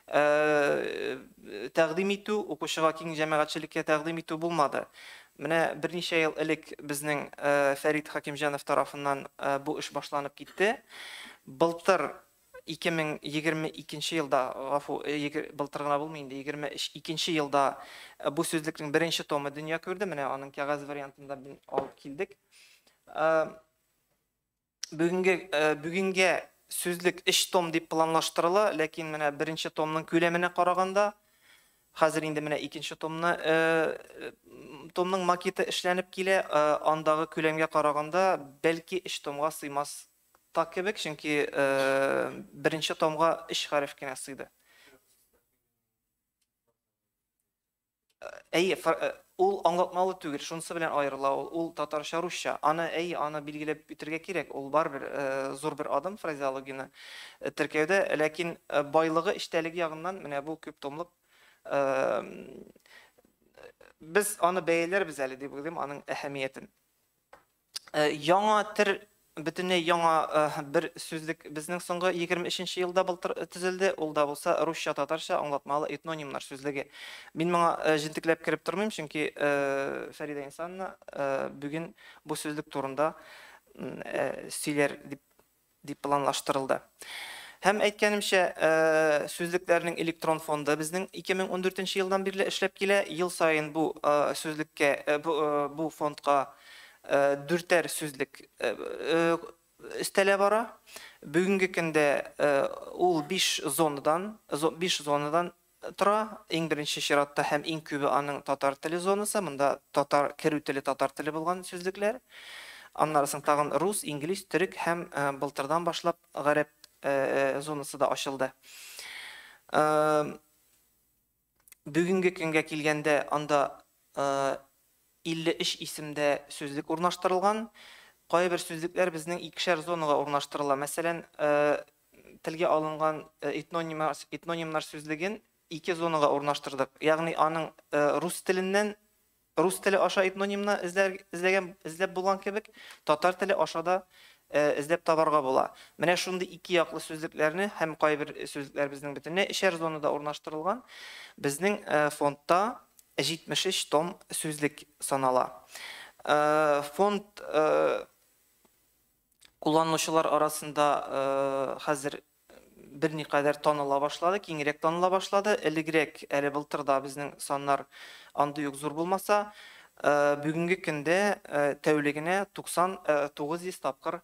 Speaker 3: тәкъдим итү, укучыга, киң җәмәгатьчелеккә тәкъдим итү булмады. Менә берничә ел элек безнең Фәрит Хакимҗанов тарафыннан бу эш башланып китте. Былтыр 2022 елда, гафу, былтыр гына булмый инде, 22 елда бу сүзлекнең беренче томы дөнья күрде. Менә аның кәгазь вариантын да алып килдек. Бүгенгә сүзлек 3 том дип планлаштырыла, ләкин менә беренче томның күләменә караганда, хәзер инде менә икенче томны томның макеты эшләнеп килә, андагы күләмгә караганда бәлки 3 томга сыймас та кебек, чөнки беренче томга 3 хәреф кенә сыйды. Әйе, ул аңлатмалы түгел, шунысы белән аерыла ул, ул татарча, русча. Аны, әйе, аны билгеләп үтергә кирәк. Ул барыбер зур бер адым фразеологияне теркәүдә, ләкин байлыгы, эчтәлеге ягыннан менә бу күп томлык без аны бәяләрбез әле дип уйлыйм, аның әһәмиятен. Яңа төр, бөтенләй яңа бер сүзлек безнең соңгы 23 елда былтыр төзелде. Ул да булса русча-татарча аңлатмалы этнонимнар сүзлеге. Мин моңа җентекләп кереп тормыйм, чөнки Фәридә Инсановна бүген бу сүзлек турында сөйләр дип планлаштырылды. Һәм әйткәнемчә, сүзлекләрнең электрон фонды безнең 2014 елдан бирле эшләп килә. Ел саен бу сүзлеккә, бу фондка дүртәр сүзлек өстәлә бара. Бүгенге көндә ул 5 зонадан, 5 зонадан тора. Иң беренче чиратта һәм иң күбе аның татар теле зонасы. Монда татар керү теле татар теле булган сүзлекләр. Аннары соң тагын рус, инглиз, төрек һәм былтырдан башлап гарәп зонасы да ачылды. Бүгенге көнгә килгәндә анда 53 исемдә сүзлек урнаштырылган. Кайбер сүзлекләр безнең икешәр зонага урнаштырыла. Мәсәлән, телгә алынган этнонимнар сүзлеген ике зонага урнаштырдык. Ягъни аның рус теленнән, рус теле аша этнонимны эзләп булган кебек, татар теле аша да эзләп табарга була. Менә шундый ике яклы сүзлекләрне һәм кайбер сүзлекләр безнең бөтенләй эчәр зонада урнаштырылган. Безнең фондта 73 том сүзлек санала. Фонд кулланучылар арасында хәзер берникадәр таныла башлады, киңрәк таныла башлады. Элегрәк, әле былтыр да безнең саннар андый ук зур булмаса, бүгенге көндә тәүлегенә 99 тапкыр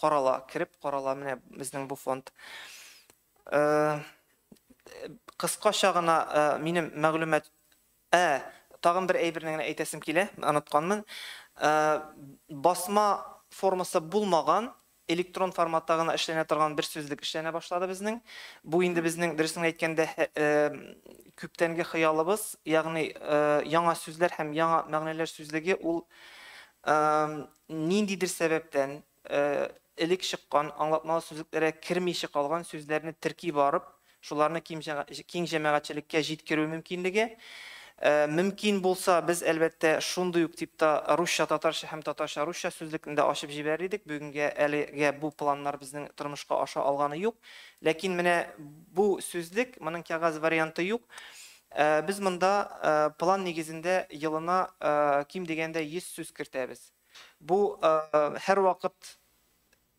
Speaker 3: карала, кереп карала менә безнең бу фонд. Кыскача гына минем мәгълүмат, тагын бер әйберне генә әйтәсем килә, онытканмын. Басма формасы булмаган, электрон форматта гына эшләнә торган бер сүзлек эшләнә башлады безнең. Бу инде безнең, дөресен әйткәндә, күптәнге хыялыбыз, ягъни яңа сүзләр һәм яңа мәгънәләр сүзлеге ул ниндидер сәбәптән элек чыккан аңлатмалы сүзлекләргә кермичә калган сүзләрне терки барып, шуларны киң җәмәгатьчелеккә җиткерү мөмкинлеге. Мөмкин булса, без әлбәттә шундый ук типта русча, татарча һәм татарча русча сүзлекне дә ачып җибәрер идек. Бүгенгә әлегә бу планнар безнең тормышка аша алганы юк. Ләкин менә бу сүзлек, моның кәгазь варианты юк. Без монда план нигезендә елына ким дигәндә 100 сүз кертәбез. Бу һәрвакыт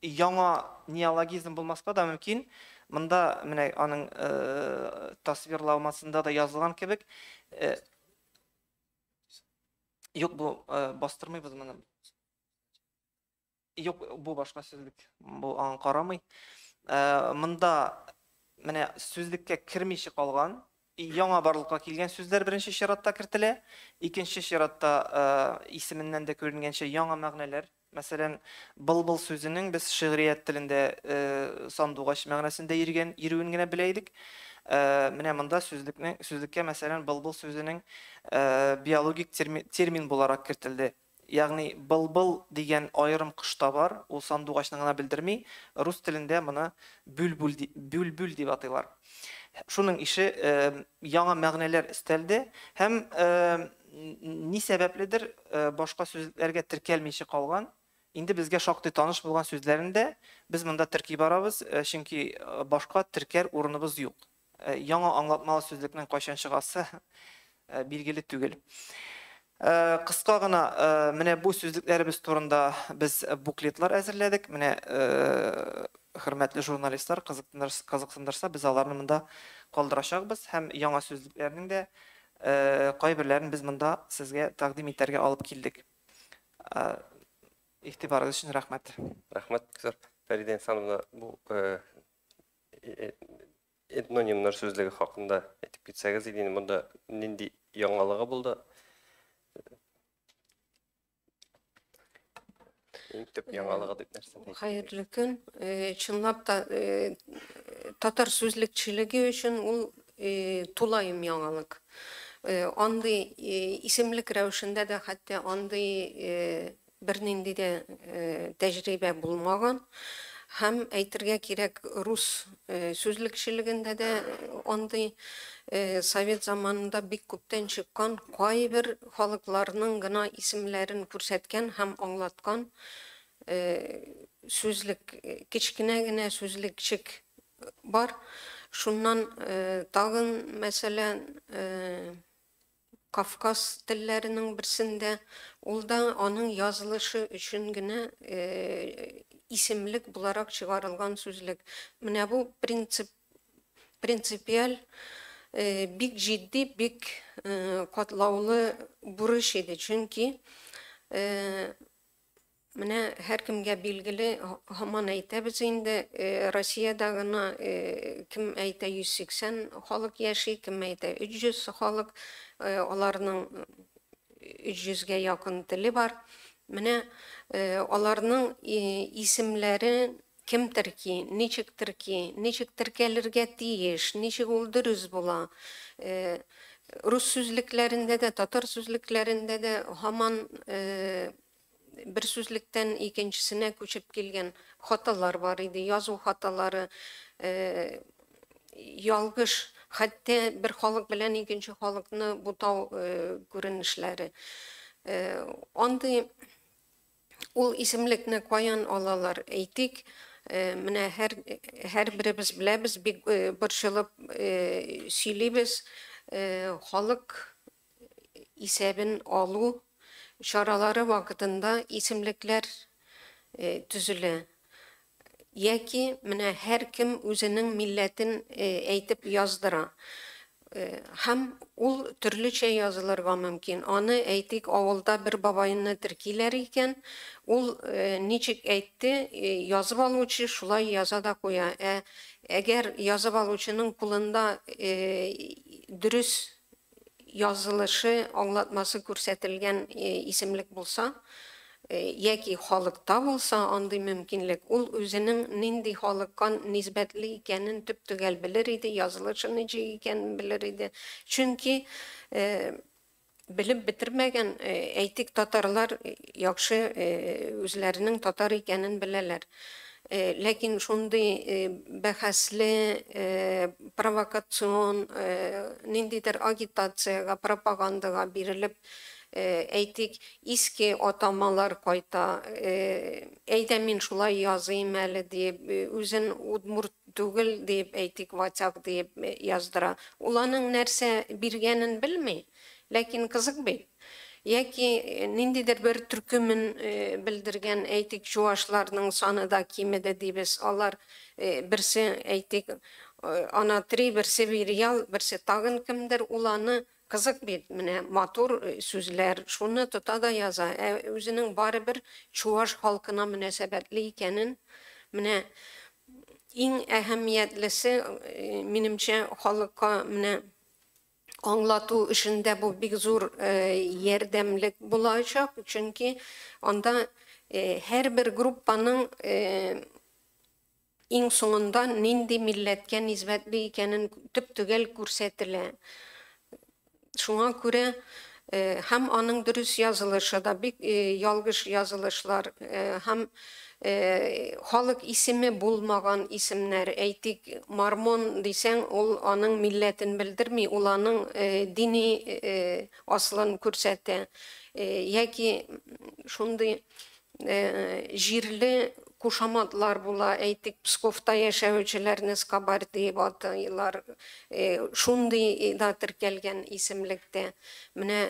Speaker 3: яңа неологизм булмаска да мөмкин. Монда менә аның тасвирламасында да язылган кебек. Юк, бу бастырмыйбыз моны. Юк, бу башка сүзлек, бу аңа карамый. Монда менә сүзлеккә кермичә калган, яңа барлыкка килгән сүзләр беренче чиратта кертелә, икенче чиратта исеменнән дә күренгәнчә яңа мәгънәләр. Мәсәлән, былбыл сүзенең без шигърият телендә сандугач мәгънәсендә йөрүен генә белә идек. Менә монда сүзлеккә, мәсәлән, былбыл сүзенең биологик термин буларак кертелде. Ягъни былбыл дигән аерым кош та бар, ул сандугачны гына белдерми, рус телендә моны бүлбүл дип атыйлар. Шуның ише яңа мәгънәләр өстәлде һәм ни сәбәпледер башка сүзлекләргә теркәлмичә калган, инде безгә шактый таныш булган сүзләрен дә без монда терки барабыз, чөнки башка теркәр урыныбыз юк. Яңа аңлатмалы сүзлекнең кайчан чыгасы билгеле түгел. Кыска гына менә бу сүзлекләребез турында без буклетлар әзерләдек. Менә хөрмәтле журналистлар кызыксындырса, без аларны монда калдырачакбыз һәм яңа сүзлекләрнең дә кайберләрен без монда сезгә тәкъдим итәргә алып килдек. Игътибарыгыз өчен рәхмәт.
Speaker 1: Рәхмәт, Фәридә Инсановна, бу этнонимнар сүзлеге хакында әйтеп китсәгез иде, монда нинди яңалыгы булды? Иң төп яңалыгы дип нәрсә әйтәсез?
Speaker 4: Хәерле көн. Чынлап та татар сүзлекчелеге өчен ул тулаем яңалык. Андый исемлек рәвешендә дә хәтта андый бернинди дә тәҗрибә булмаган. Һәм әйтергә кирәк, рус сүзлекчелегендә дә андый совет заманында бик күптән чыккан кайбер халыкларның гына исемләрен күрсәткән һәм аңлаткан сүзлек, кечкенә генә сүзлекчек бар. Шуннан тагын, мәсәлән, Кавказ телләренең берсендә, ул да аның язылышы өчен генә исемлек буларак чыгарылган сүзлек. Менә бу принципиаль бик җитди, бик катлаулы бурыч иде. Чөнки менә һәркемгә билгеле, һаман әйтәбез инде, Россиядә гына кем әйтә 180 халык яши, кем әйтә 300 халык, аларның 300гә якын теле бар. Менә аларның исемләре кем терки, ничек терки, ничек теркәлергә тиеш, ничек ул дөрес була. Рус сүзлекләрендә дә, татар сүзлекләрендә дә һаман Бер сүзлектән икенчесенә күчеп килгән хаталар бар иде, язу хаталары, ялгыш, хәтта бер халык белән икенче халыкны бутау күренешләре. Андый ул исемлекне каян алалар? Әйтик, менә һәрберебез беләбез, бик борчылып сөйлибез, халык исәбен алу чаралары вакытында исемлекләр төзелә. Яки менә һәркем үзенең милләтен әйтеп яздыра. Һәм ул төрлечә язылырга мөмкин. Аны, әйтик, авылда бер бабайны теркиләр икән, ул ничек әйтте, язып алучы шулай яза да куя. Ә әгәр язып алучының кулында дөрес язылышы, аңлатмасы күрсәтелгән исемлек булса, яки халыкта булса андый мөмкинлек, ул үзенең нинди халыкка нисбәтле икәнен төп-төгәл белер иде, язылышы ничек икәнен белер иде. Чөнки белеп бетермәгән, әйтик, татарлар яхшы үзләренең татар икәнен беләләр. Ләкин шундый бәхәсле, провокацион, ниндидер агитациягә, пропагандага бирелеп, әйтик, иске атамалар кайта, әйдә мин шулай языйм әле дип, үзен удмурт түгел дип, әйтик, ватяк дип яздыра. Ул аның нәрсә биргәнен белми, ләкин кызык бит. Яки ниндидер бер төркемен белдергән, әйтик, чуашларның саны да кимеде дибез. Алар берсе, әйтик, анатри, берсе вирьял, берсе тагын кемдер, ул аны кызык бит, менә матур сүзләр, шуны тота да яза. Ә үзенең барыбер чуаш халкына мөнәсәбәтле икәнен, менә иң әһәмиятлесе, минемчә, халыкка менә аңлату эшендә бу бик зур ярдәмлек булачак, чөнки анда һәрбер группаның иң соңында нинди милләткә нисбәтле икәнен төп-төгәл күрсәтелә. Шуңа күрә һәм аның дөрес язылышы да бик ялгыш язылышлар, һәм халык исеме булмаган исемнәр, әйтик, мормон дисәң, ул аның милләтен белдерми, ул аның дини асылын күрсәтә. Яки шундый җирле кушаматлар була, әйтик, Псковта яшәүчеләрне скабарь дип атыйлар, шундый да теркәлгән исемлектә. Менә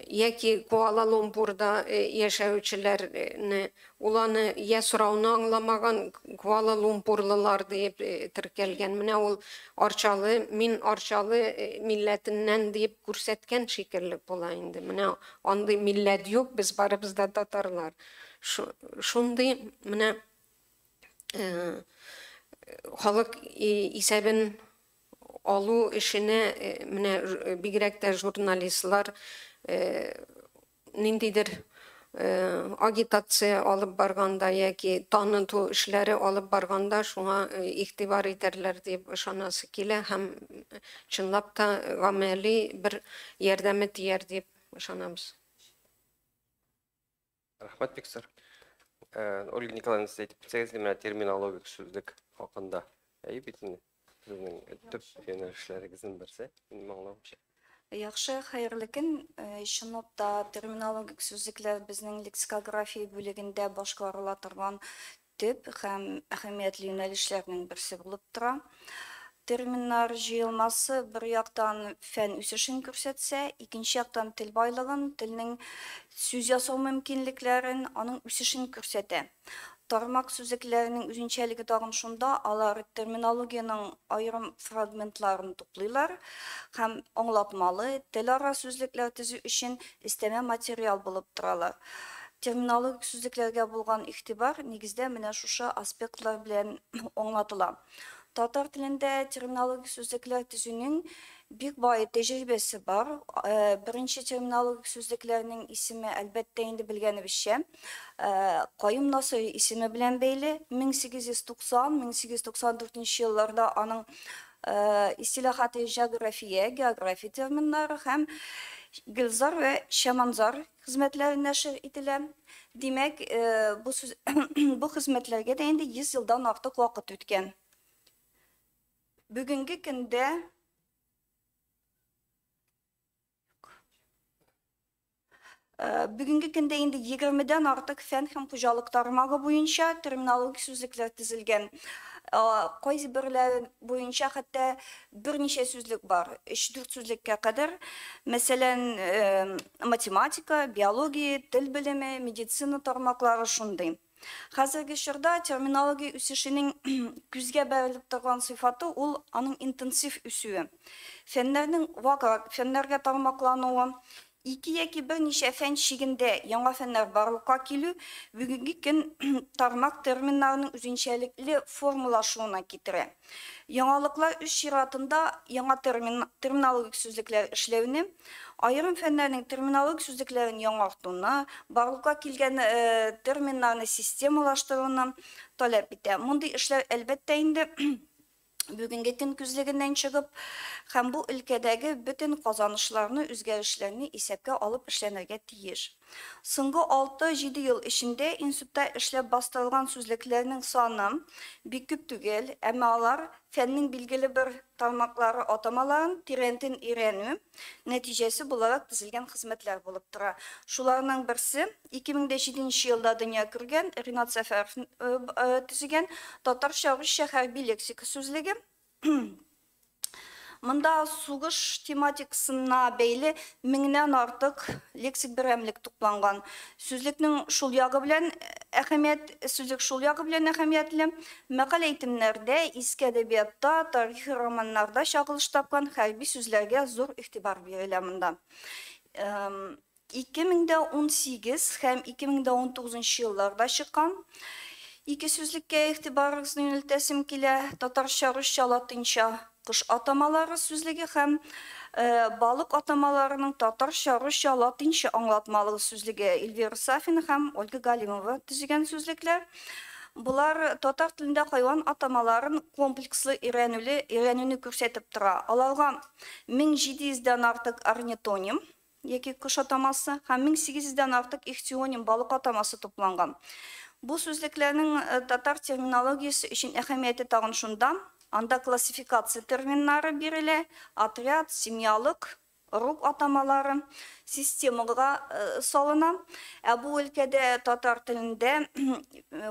Speaker 4: яки Куала-Лумпурда яшәүчеләрне, ул аны я сорауны аңламаган, Куала-Лумпурлылар дип теркәлгән. Менә ул Арчалы, мин Арчалы милләтеннән дип күрсәткән шикелле була инде. Менә андый милләт юк, без барыбыз да татарлар. Шундый менә халык исәбен алу эшенә менә бигрәк тә журналистлар ниндидер агитация алып барганда яки таныту эшләре алып барганда шуңа игътибар итәрләр дип ышанасы килә һәм чынлап та гамәли бер ярдәме тияр дип ышанабыз.
Speaker 1: Рәхмәт, бик зур. Ольга Николаевна, сез әйтеп китсәгез, менә терминологик сүзлек хакында. Әйе бит инде, сезнең төп юнәлешләрегезнең берсе, минем аңлавымча.
Speaker 5: Яхшы, хәерле көн. Чынлап та терминологик сүзлекләр безнең лексикография бүлегендә башкарыла торган төп һәм әһәмиятле юнәлешләрнең берсе булып тора. Терминнар җыелмасы бер яктан фән үсешен күрсәтсә, икенче яктан тел байлыгын, телнең сүз ясау мөмкинлекләрен, аның үсешен күрсәтә. Тармак сүзлекләренең үзенчәлеге тагын шунда, алар терминологиянең аерым фрагментларын туплыйлар һәм аңлатмалы тел ара сүзлекләр төзү өчен өстәмә материал булып торалар. Терминологик сүзлекләргә булган игътибар нигездә менә шушы аспектлар белән аңлатыла. Татар телендә терминологик сүзлекләр төзүнең бик бай тәҗрибәсе бар. Беренче терминологик сүзлекләрнең исеме, әлбәттә, инде белгәнебезчә, Каюм Насыйри исеме белән бәйле. 1890-1894 елларда аның Истилахаты җәгърафия, география терминнары һәм Гөлзар вә Чаманзар хезмәтләре нәшер ителә. Димәк, бу сүз бу хезмәтләргә дә инде 100 елдан артык вакыт үткән. Бүгенге көндә Бүгенге көндә инде 20-дән артык фән һәм хуҗалык тармагы буенча терминологик сүзлекләр төзелгән. Кайсы берләре буенча хәтта берничә сүзлек бар, 3-4 сүзлеккә кадәр. Мәсәлән, математика, биология, тел белеме, медицина тармаклары шундый. Хәзерге чорда терминология үсешенең күзгә бәрелеп торган сыйфаты ул аның интенсив үсүе. Фәннәрнең ваграк фәннәргә тармаклануы, ике яки берничә фән чигендә яңа фәннәр барлыкка килү бүгенге көн тармак терминнарының үзенчәлекле формалашуына китерә. Яңалыклар үз чиратында яңа термин, терминологик сүзлекләр эшләүне, аерым фәннәрнең терминологик сүзлекләрен яңартуны, барлыкка килгән терминнарны системалаштыруны таләп итә. Мондый эшләр, әлбәттә инде, бүгенге көн күзлегеннән чыгып һәм бу өлкәдәге бөтен казанышларны, үзгәрешләрне исәпкә алып эшләнергә тиеш. Соңгы 6-7 ел эчендә институтта эшләп бастырылган сүзлекләрнең саны бик күп түгел, әмма алар фәннең билгеле бер тармаклары атамаларын тирәнтен өйрәнү нәтиҗәсе буларак төзелгән хезмәтләр булып тора. Шуларның берсе 2007 елда дөнья күргән Ринат Сәфәров төзегән татарча-русча хәрби лексика сүзлеге. Монда сугыш тематикасына бәйле меңнән артык лексик берәмлек тупланган. Сүзлекнең шул ягы белән әһәмият, сүзлек шул ягы белән әһәмиятле. Мәкаль әйтемнәрдә, иске әдәбиятта, тарихи романнарда чагылыш тапкан хәрби сүзләргә зур игътибар бирелә монда. 2018 һәм 2019 елларда чыккан ике сүзлеккә игътибарыгызны юнәлтәсем килә. Татарча, русча, латинча кош атамалары сүзлеге һәм балык атамаларының татарча, русча, латинча аңлатмалыгы сүзлеге Эльвира Сафина һәм Ольга Галимова төзегән сүзлекләр. Болар татар телендә хайван атамаларын комплекслы өйрәнүле өйрәнүне күрсәтеп тора. Аларга 1700дән артык орнитоним яки кош атамасы һәм 1800дән артык ихтионим балык атамасы тупланган. Бу сүзлекләрнең татар терминологиясе өчен әһәмияте тагын шунда, анда классификация терминнары бирелә, отряд, семьялык, ыруг атамалары системага салына. Ә бу өлкәдә татар телендә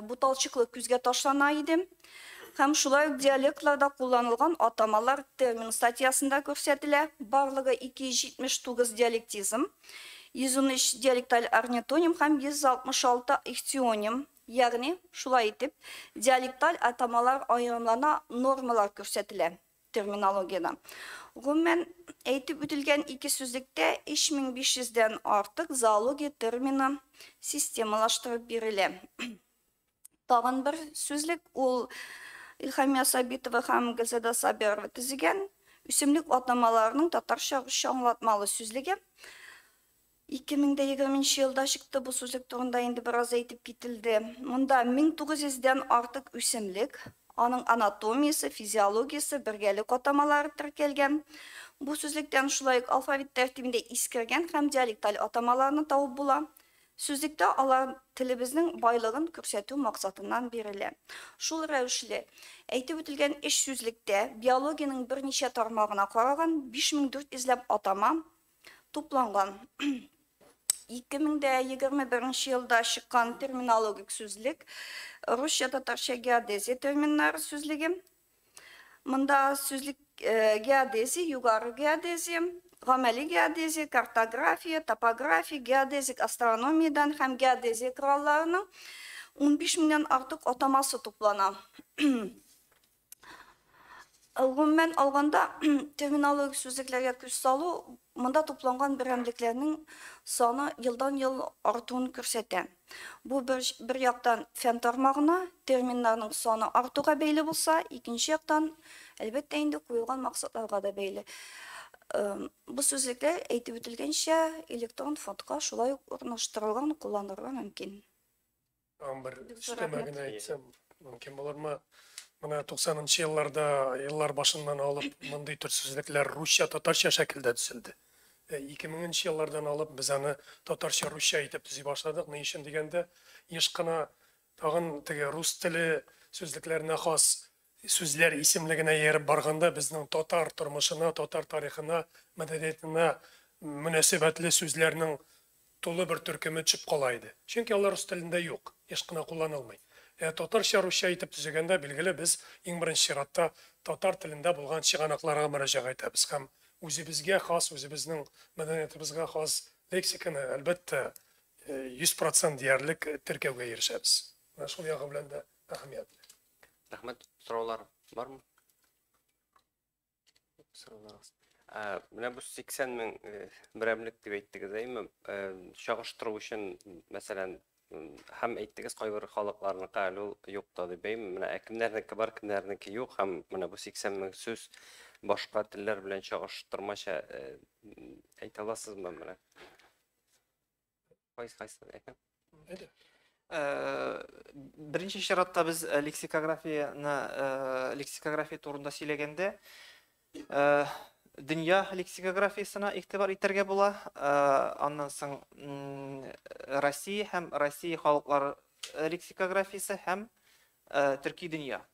Speaker 5: буталчыклык күзгә ташлана иде. Һәм шулай ук диалектларда кулланылган атамалар термин статьясында күрсәтелә. Барлыгы 279 диалектизм, 113 диалекталь орнитоним һәм 166 ихтионим. Ягъни, шулай итеп, диалекталь атамалар аерымлана, нормалар күрсәтелә терминологияда. Гомумән, әйтеп үтелгән ике сүзлектә 3500дән артык зоология термины системалаштырып бирелә. Тагын бер сүзлек ул Илһамия Сабитова һәм Гөлзада Сабирова төзегән үсемлек атамаларының татарча русча аңлатмалы сүзлеге. 2020 елда чыкты бу сүзлек турында инде бераз әйтеп кителде. Монда 1900дән артык үсемлек, аның анатомиясе, физиологиясе, бергәлек атамалары теркәлгән. Бу сүзлектән шулай ук алфавит тәртибендә искергән һәм диалекталь атамаларны табып була. Сүзлектә алар телебезнең байлыгын күрсәтү максатыннан бирелә. Шул рәвешле әйтеп үтелгән өч сүзлектә биологиянең берничә тармагына караган 5400 ләп атама тупланган. 2021 елда чыккан терминологик сүзлек русча татарча геодезия терминнары сүзлеге. Монда сүзлек геодезия, югары геодезия, гамәли геодезия, картография, топография, геодезик астрономиядан һәм геодезия коралларының 15 меңнән артык атамасы туплана. Гомумән алганда, терминологик сүзлекләргә күз салу монда тупланган берәмлекләрнең саны елдан-ел артуын күрсәтә. Бу бер яктан фән тармагына терминнарның саны артуга бәйле булса, икенче яктан, әлбәттә инде, куелган максатларга да бәйле. Бу сүзлекләр, әйтеп үтелгәнчә, электрон фондка шулай ук урнаштырылган, кулланырга мөмкин.
Speaker 2: Тагын бер
Speaker 4: Бик зур
Speaker 2: өстәмә
Speaker 4: рәхмәт.
Speaker 2: Генә әйтсәм, мөмкин булырмы? Менә 90 елларда, еллар башыннан алып, мондый төр сүзлекләр русча, татарча шәкелдә төзелде. 2000 еллардан алып без аны татарча, русча итеп төзи башладык. Ни өчен дигәндә, еш кына тагын теге рус теле сүзлекләренә хас сүзләр исемлегенә ияреп барганда безнең татар тормышына, татар тарихына, мәдәниятенә мөнәсәбәтле сүзләрнең тулы бер төркеме төшеп кала иде. Чөнки алар рус телендә юк, еш кына кулланылмый. Ә татарча, русча итеп төзегәндә, билгеле, без иң беренче чиратта татар телендә булган чыганакларга мөрәҗәгать итәбез һәм үзебезгә хас, үзебезнең мәдәниятыбызга хас лексиканы, әлбәттә, 100% диярлек теркәүгә ирешәбез. Менә шул ягы белән дә әһәмиятле.
Speaker 1: Рәхмәт. Сораулар бармы? Сорауларыгыз. Менә бу 80 мең берәмлек дип әйттегез, әйме? Чагыштыру өчен, мәсәлән, һәм әйттегез, кайбер халыкларныкы әле ул юк та дип, әйме? Менә ә кемнәрнеке бар, кемнәрнеке юк, һәм менә бу 80 мең сүз башка телләр белән чагыштырмача әйтә аласызмы менә? Кайсы кайсы әйтәм?
Speaker 2: Әйдә.
Speaker 3: Беренче чиратта без лексикографияне, лексикография турында сөйләгәндә, дөнья лексикографиясенә игътибар итәргә була. Аннан соң Россия һәм Россия халыклары лексикографиясе һәм төрки дөнья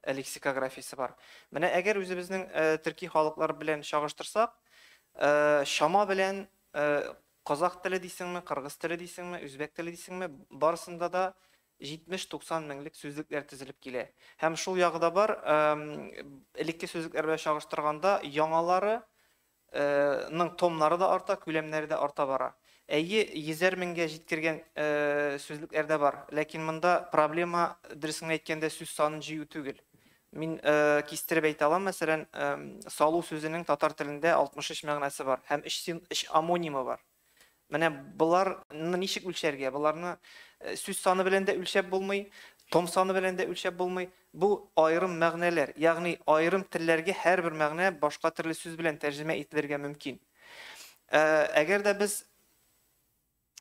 Speaker 3: лексикографиясе бар. Менә әгәр үзебезнең төрки халыклар белән чагыштырсак, чама белән казах теле дисеңме, кыргыз теле дисеңме, үзбәк теле дисеңме, барысында да 70-90 меңлек сүзлекләр төзелеп килә. Һәм шул ягы да бар, элекке сүзлекләр белән чагыштырганда яңалары ның томнары да арта, күләмнәре дә арта бара. Әйе, йөзәр меңгә җиткергән сүзлекләр дә бар. Ләкин монда проблема, дөресен әйткәндә, сүз санын җыю түгел. Мин кистереп әйтә алам, мәсәлән, салу сүзенең татар телендә 63 мәгънәсе бар һәм 3 омонимы бар. Менә боларны ничек үлчәргә? Боларны сүз саны белән дә үлчәп булмый, том саны белән дә үлчәп булмый. Бу аерым мәгънәләр, ягъни аерым телләргә һәрбер мәгънә башка төрле сүз белән тәрҗемә ителергә мөмкин. Әгәр дә без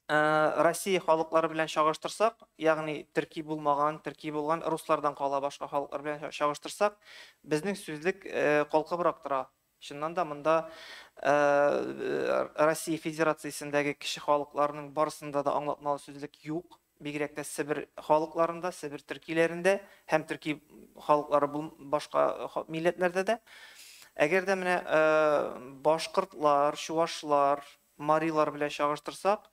Speaker 3: Россия халыклары белән чагыштырсак, ягъни төрки булмаган, төрки булган руслардан кала башка халыклар белән чагыштырсак, безнең сүзлек калкыбрак тора. Чыннан да монда Россия Федерациясендәге кече халыкларның барысында да аңлатмалы сүзлек юк. Бигрәк тә Себер халыкларында, Себер төркиләрендә һәм төрки халыклары башка милләтләрдә дә. Әгәр дә менә башкортлар, чувашлар, марилар белән чагыштырсак,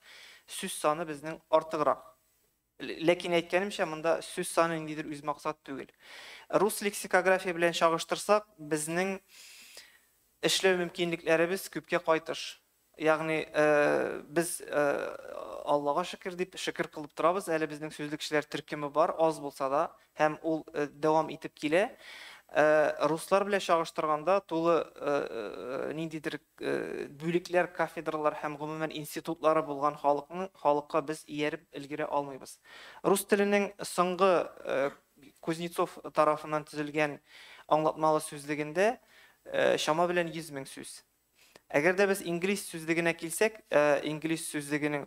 Speaker 3: сүз саны безнең артыграк. Ләкин әйткәнемчә, монда сүз саны ниндидер үз максат түгел. Рус лексикография белән чагыштырсак, безнең эшләү мөмкинлекләребез күпкә кайтыш. Ягъни без Аллага шөкер дип шөкер кылып торабыз, әле безнең сүзлекчеләр төркеме бар, аз булса да, һәм ул дәвам итеп килә. Руслар белән чагыштырганда тулы ниндидер бүлекләр, кафедралар һәм гомумән институтлары булган халыкны халыкка без ияреп өлгерә алмыйбыз. Рус теленең соңгы Кузнецов тарафыннан төзелгән аңлатмалы сүзлегендә чама белән 100 мең сүз. Әгәр дә без инглиз сүзлегенә килсәк, инглиз сүзлегенең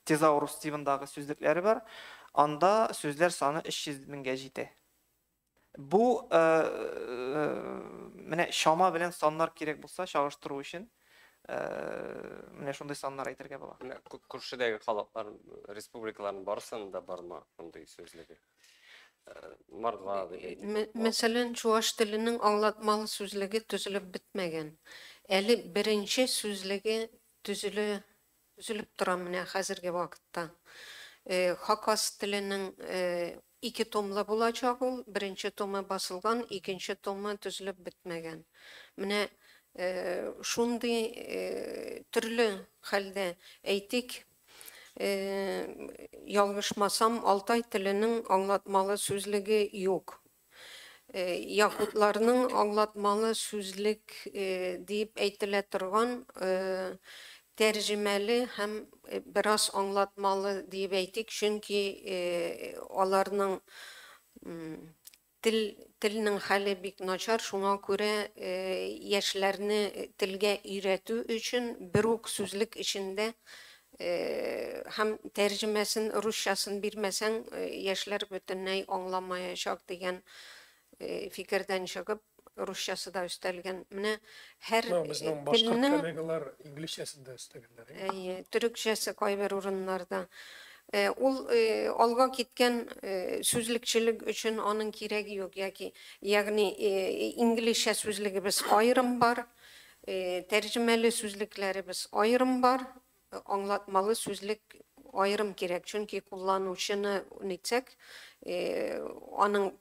Speaker 3: тезаурус тибындагы сүзлекләре бар, анда сүзләр саны 300 меңгә җитә. Бу менә чама белән саннар кирәк булса, чагыштыру өчен менә шундый саннар әйтергә була.
Speaker 1: Менә күршедәге халыклар, республикаларның барысында бармы шундый сүзлеге? Мордва дип әйтик.
Speaker 4: Мәсәлән, чуаш теленең аңлатмалы сүзлеге төзелеп бетмәгән. Әле беренче сүзлеге төзеле төзелеп тора менә хәзерге вакытта. Хакас теленең 2 томлы булачак ул, беренче томы басылган, икенче томы төзелеп бетмәгән. Менә шундый төрле хәлдә әйтик, ялгышмасам, Алтай теленең аңлатмалы сүзлеге юк. Якутларның аңлатмалы сүзлек дип әйтелә торган тәрҗемәле һәм бераз аңлатмалы дип әйтик, чөнки аларның телнең хәле бик начар, шуңа күрә яшьләрне телгә өйрәтү өчен бер үк сүзлек эчендә Һәм тәрҗемәсен, русчасын бирмәсәң, яшьләр бөтенләй аңламаячак дигән фикердән чыгып, русчасы да өстәлгән. Менә һәр
Speaker 2: Безнең башкорт коллегалар инглизчәсен дә өстәгәннәр.
Speaker 4: Әйе, төрекчәсе кайбер урыннарда. Ул алга киткән сүзлекчелек өчен аның кирәге юк, яки ягъни инглизчә сүзлегебез аерым бар, тәрҗемәле сүзлекләребез аерым бар, аңлатмалы сүзлек аерым кирәк, чөнки кулланучыны нитсәк, аның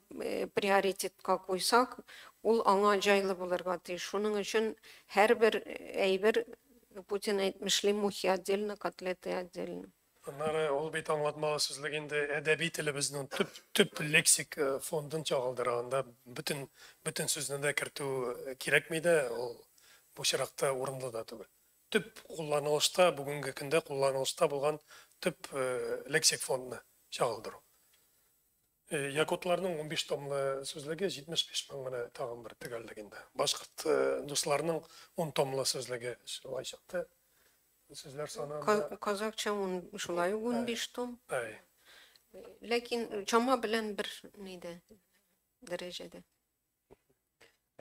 Speaker 4: приоритетка куйсак, ул аңа җайлы булырга тиеш. Шуның өчен һәрбер әйбер, Путин әйтмешли, мухи отдельно, котлеты отдельно.
Speaker 2: Аннары ул бит аңлатмалы сүзлек инде әдәби телебезнең төп лексик фондын чагылдыра. Анда бөтен сүзне дә кертү кирәкми дә, ул бу чиракта урынлы да түгел. Төп кулланылышта, бүгенге көндә кулланылышта булган төп лексик фондны чагылдыру. Якутларның 15 томлы сүзлеге 75 мең, менә тагын бер төгәллек инде. Башкорт дусларның 10 томлы сүзлеге шулай чыкты. Сүзләр саны
Speaker 4: Казакча шулай ук 15 том. Ләкин чама белән бер нидә дәрәҗәдә.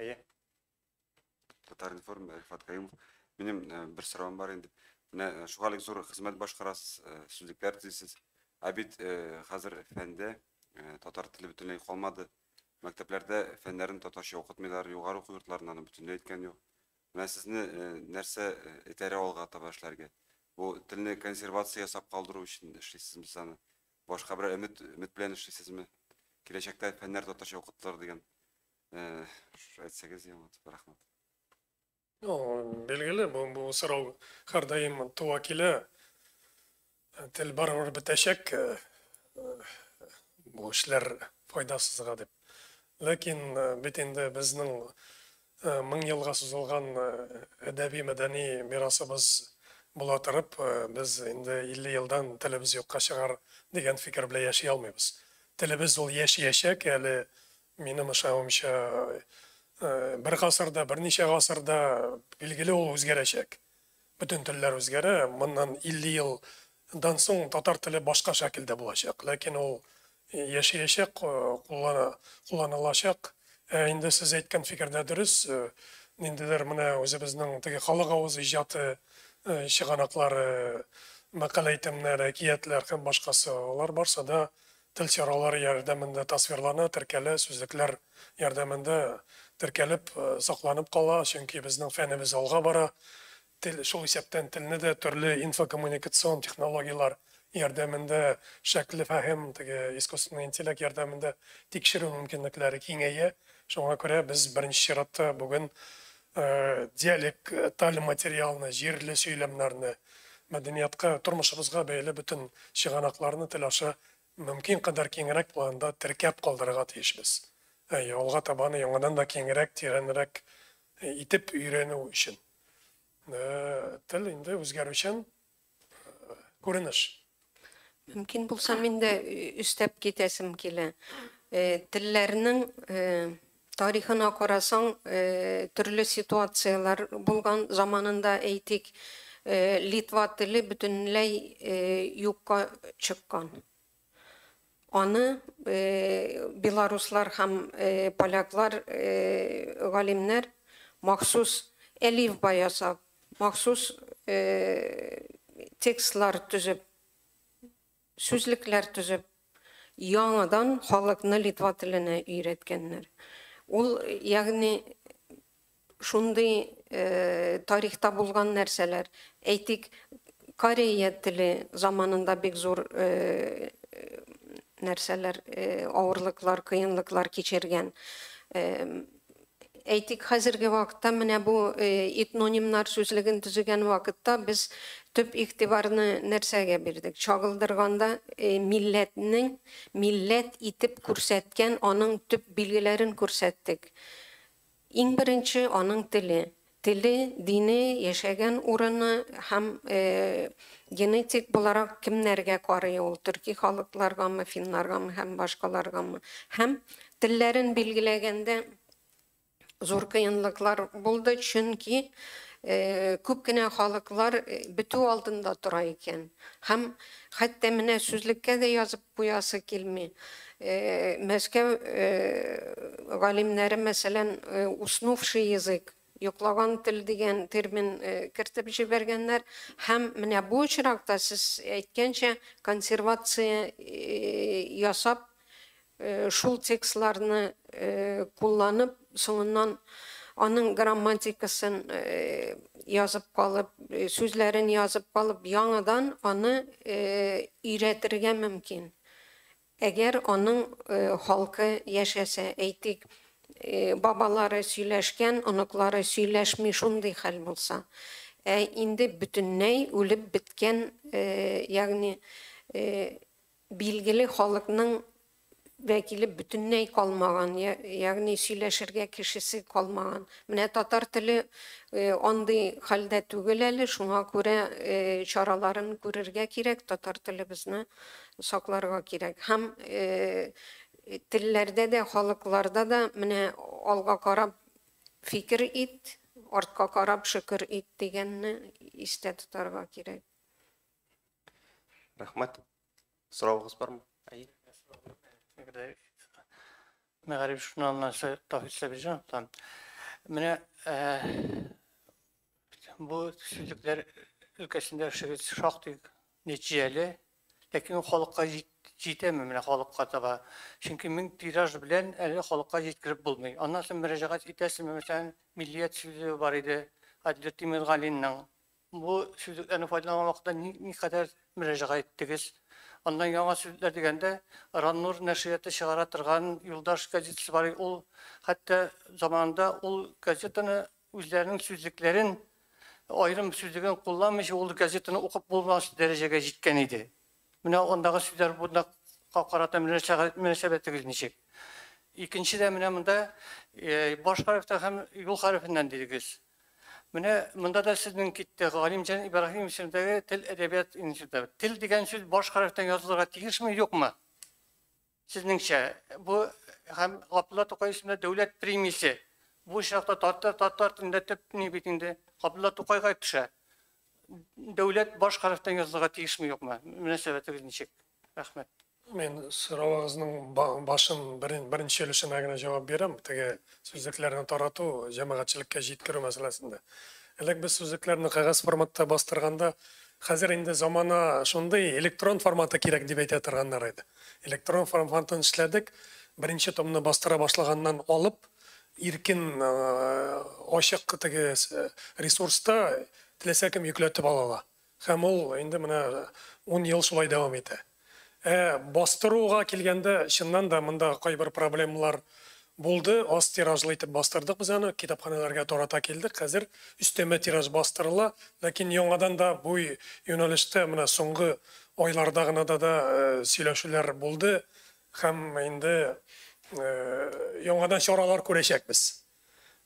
Speaker 1: Әйе.
Speaker 6: Татар-информ, Рифат Каюмов. Минем бер соравым бар инде. Менә шугалык зур хезмәт башкарасыз, сүзлекләр төзисез. Ә бит хәзер фәндә татар теле бөтенләй калмады. Мәктәпләрдә фәннәрен татарча укытмыйлар, югары уку йортларында аны бөтенләй әйткән юк. Менә сезне нәрсә этәрә алга таба эшләргә? Бу телне консервация ясап калдыру өчен эшлисезме сез аны? Башка бер өмет белән эшлисезме? Киләчәктә фәннәр татарча укытылыр дигән әйтсәгез, яңа рәхмәт.
Speaker 2: Ну, билгеле, бу сорау һәрдаим туа килә. Тел барыбер бетәчәк, бу эшләр файдасызга дип. Ләкин бит инде безнең 1000 елга сузылган әдәби мәдәни мирасыбыз була торып, без инде 50 елдан телебез юкка чыгар дигән фикер белән яши алмыйбыз. Телебез ул яшәячәк, әле минем ышануымча, бер гасырда, берничә гасырда билгеле ул үзгәрәчәк. Бөтен телләр үзгәрә, моннан 50 елдан соң татар теле башка шәкелдә булачак. Ләкин ул яшәячәк, кулланылачак. Инде сез әйткән фикердә дөрес, ниндидер менә үзебезнең теге халык авыз иҗаты чыганаклары, мәкаль әйтемнәр, әкиятләр һәм башкасы, алар барсы да тел чаралары ярдәмендә тасвирлана, теркәлә, сүзлекләр ярдәмендә теркәлеп, сакланып кала, чөнки безнең фәнебез алга бара. Тел, шул исәптән телне дә төрле инфокоммуникацион технологияләр ярдәмендә, шәкле фәһем, теге искусственный интеллект ярдәмендә тикшерү мөмкинлекләре киңәя. Шуңа күрә без беренче чиратта бүген диалекталь материалны, җирле сөйләмнәрне, мәдәниятка, тормышыбызга бәйле бөтен чыганакларны тел аша мөмкин кадәр киңрәк планда теркәп калдырырга тиешбез. Алга табаны яңадан да киңрәк, тирәнрәк итеп өйрәнү өчен. Тел инде үзгәрүчән күренеш.
Speaker 4: Мөмкин булса, мин дә өстәп китәсем килә. Телләрнең тарихына карасаң, төрле ситуацияләр булган заманында, әйтик, Литва теле бөтенләй юкка чыккан. Аны белоруслар һәм поляклар, галимнәр махсус әлифба ясап, махсус текстлар төзеп, сүзлекләр төзеп, яңадан халыкны литва теленә өйрәткәннәр. Ул, ягъни, шундый тарихта булган нәрсәләр. Әйтик, Корея теле заманында бик зур нәрсәләр, авырлыклар, кыенлыклар кичергән. Әйтик, хәзерге вакытта менә бу этнонимнар сүзлеген төзегән вакытта без төп игътибарны нәрсәгә бирдек? Чагылдырганда милләтнең милләт итеп күрсәткән аның төп билгеләрен күрсәттек. Иң беренче аның теле. Теле, дине, яшәгән урыны һәм генетик буларак кемнәргә карый ул, төрки халыкларгамы, финнаргамы һәм башкаларгамы. Һәм телләрен билгеләгәндә зур кыенлыклар булды, чөнки Күп кенә халыклар бетү алдында тора икән. Һәм хәтта менә сүзлеккә дә язып куясы килми. Мәскәү галимнәре, мәсәлән, уснувший язык, йоклаган тел дигән термин кертеп җибәргәннәр. Һәм менә бу очракта сез әйткәнчә консервация ясап, шул текстларны кулланып, соңыннан аның грамматикасын язып калып, сүзләрен язып калып, яңадан аны өйрәтергә мөмкин. Әгәр аның халкы яшәсә, әйтик, бабалары сөйләшкән, оныклары сөйләшми, шундый хәл булса. Ә инде бөтенләй үлеп беткән, ягъни билгеле халыкның вәкиле бөтенләй калмаган, ягъни сөйләшергә кешесе калмаган. Менә татар теле андый хәлдә түгел әле, шуңа күрә чараларын күрергә кирәк, татар телебезне сакларга кирәк. Һәм телләрдә дә, халыкларда да менә алга карап фикер ит, артка карап шөкер ит дигәнне истә тотарга кирәк.
Speaker 1: Рәхмәт. Соравыгыз бармы? Әйе.
Speaker 7: Мәгариф журналыннан Таһир Сабирҗановтан. Менә бу сүзлекләр өлкәсендә эшегез шактый нәтиҗәле, ләкин ул халыкка җитәме менә халыкка таба? Чөнки 1000 тираж белән әле халыкка җиткереп булмый. Аннан соң мөрәҗәгать итәсезме, мәсәлән, Миллият сүзлеге бар иде Адилер Тимергалинның. Бу сүзлекләрне файдаланган вакытта никадәр мөрәҗәгать иттегез? Аннан яңа сүзләр дигәндә, Раннур нәшрияты чыгара торган Юлдаш газетасы бар. Ул хәтта заманында ул газетаны үзләренең сүзлекләрен, аерым сүзлеген кулланмыйча ул газетаны укып булмас дәрәҗәгә җиткән иде. Менә андагы сүзләр бунда карата мөнәсәбәтегез ничек? Икенче дә менә монда баш хәрефтән һәм юл хәрефеннән дидегез. Менә монда да сезнең китте Галимҗан Ибраһимов исемендәге тел әдәбият институты. Тел дигән сүз баш хәрефтән язылырга тиешме, юкмы? Сезнеңчә, бу һәм Габдулла Тукай исемендә дәүләт премиясе. Бу очракта татар телендә төп ни бит инде Габдулла Тукайга төшә. Дәүләт баш хәрефтән язылырга тиешме, юкмы? Мөнәсәбәтегез ничек? Рәхмәт.
Speaker 2: Мин соравыгызның башын беренче өлешенә генә җавап бирәм. Теге сүзлекләрне тарату, җәмәгатьчелеккә җиткерү мәсьәләсендә. Элек без сүзлекләрне кәгазь форматта бастырганда, хәзер инде замана шундый электрон форматы кирәк дип әйтә торганнар иде. Электрон форматын эшләдек. Беренче томны бастыра башлаганнан алып, иркен ачык теге ресурста теләсә кем йөкләтеп ала ала. Һәм ул инде менә 10 ел шулай дәвам итә. Бастыруга килгәндә, чыннан да монда кайбер проблемалар булды. Аз тиражлы итеп бастырдык без аны, китапханәләргә тарата килдек. Хәзер өстәмә тираж бастырыла, ләкин яңадан да бу юнәлештә менә соңгы айларда гына да сөйләшүләр булды һәм инде яңадан чаралар күрәчәкбез.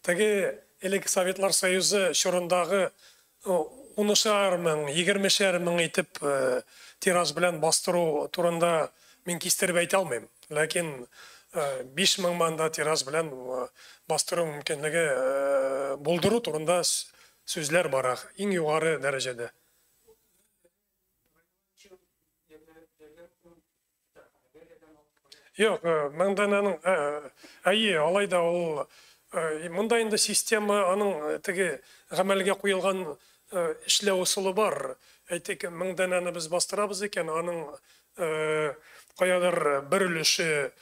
Speaker 2: Теге элек Советлар Союзы чорындагы 10-шар мең, 20-шәр мең итеп тираж белән бастыру турында мин кистереп әйтә алмыйм. Ләкин 5000 манда тираж белән бастыру мөмкинлеге булдыру турында сүзләр бара иң югары дәрәҗәдә. Юк, меңдәнәнең әйе, алай да ул монда инде система аның теге гамәлгә куелган эшләү ысулы бар. Әйтик, меңдәнәне без бастырабыз икән, аның каядыр бер өлеше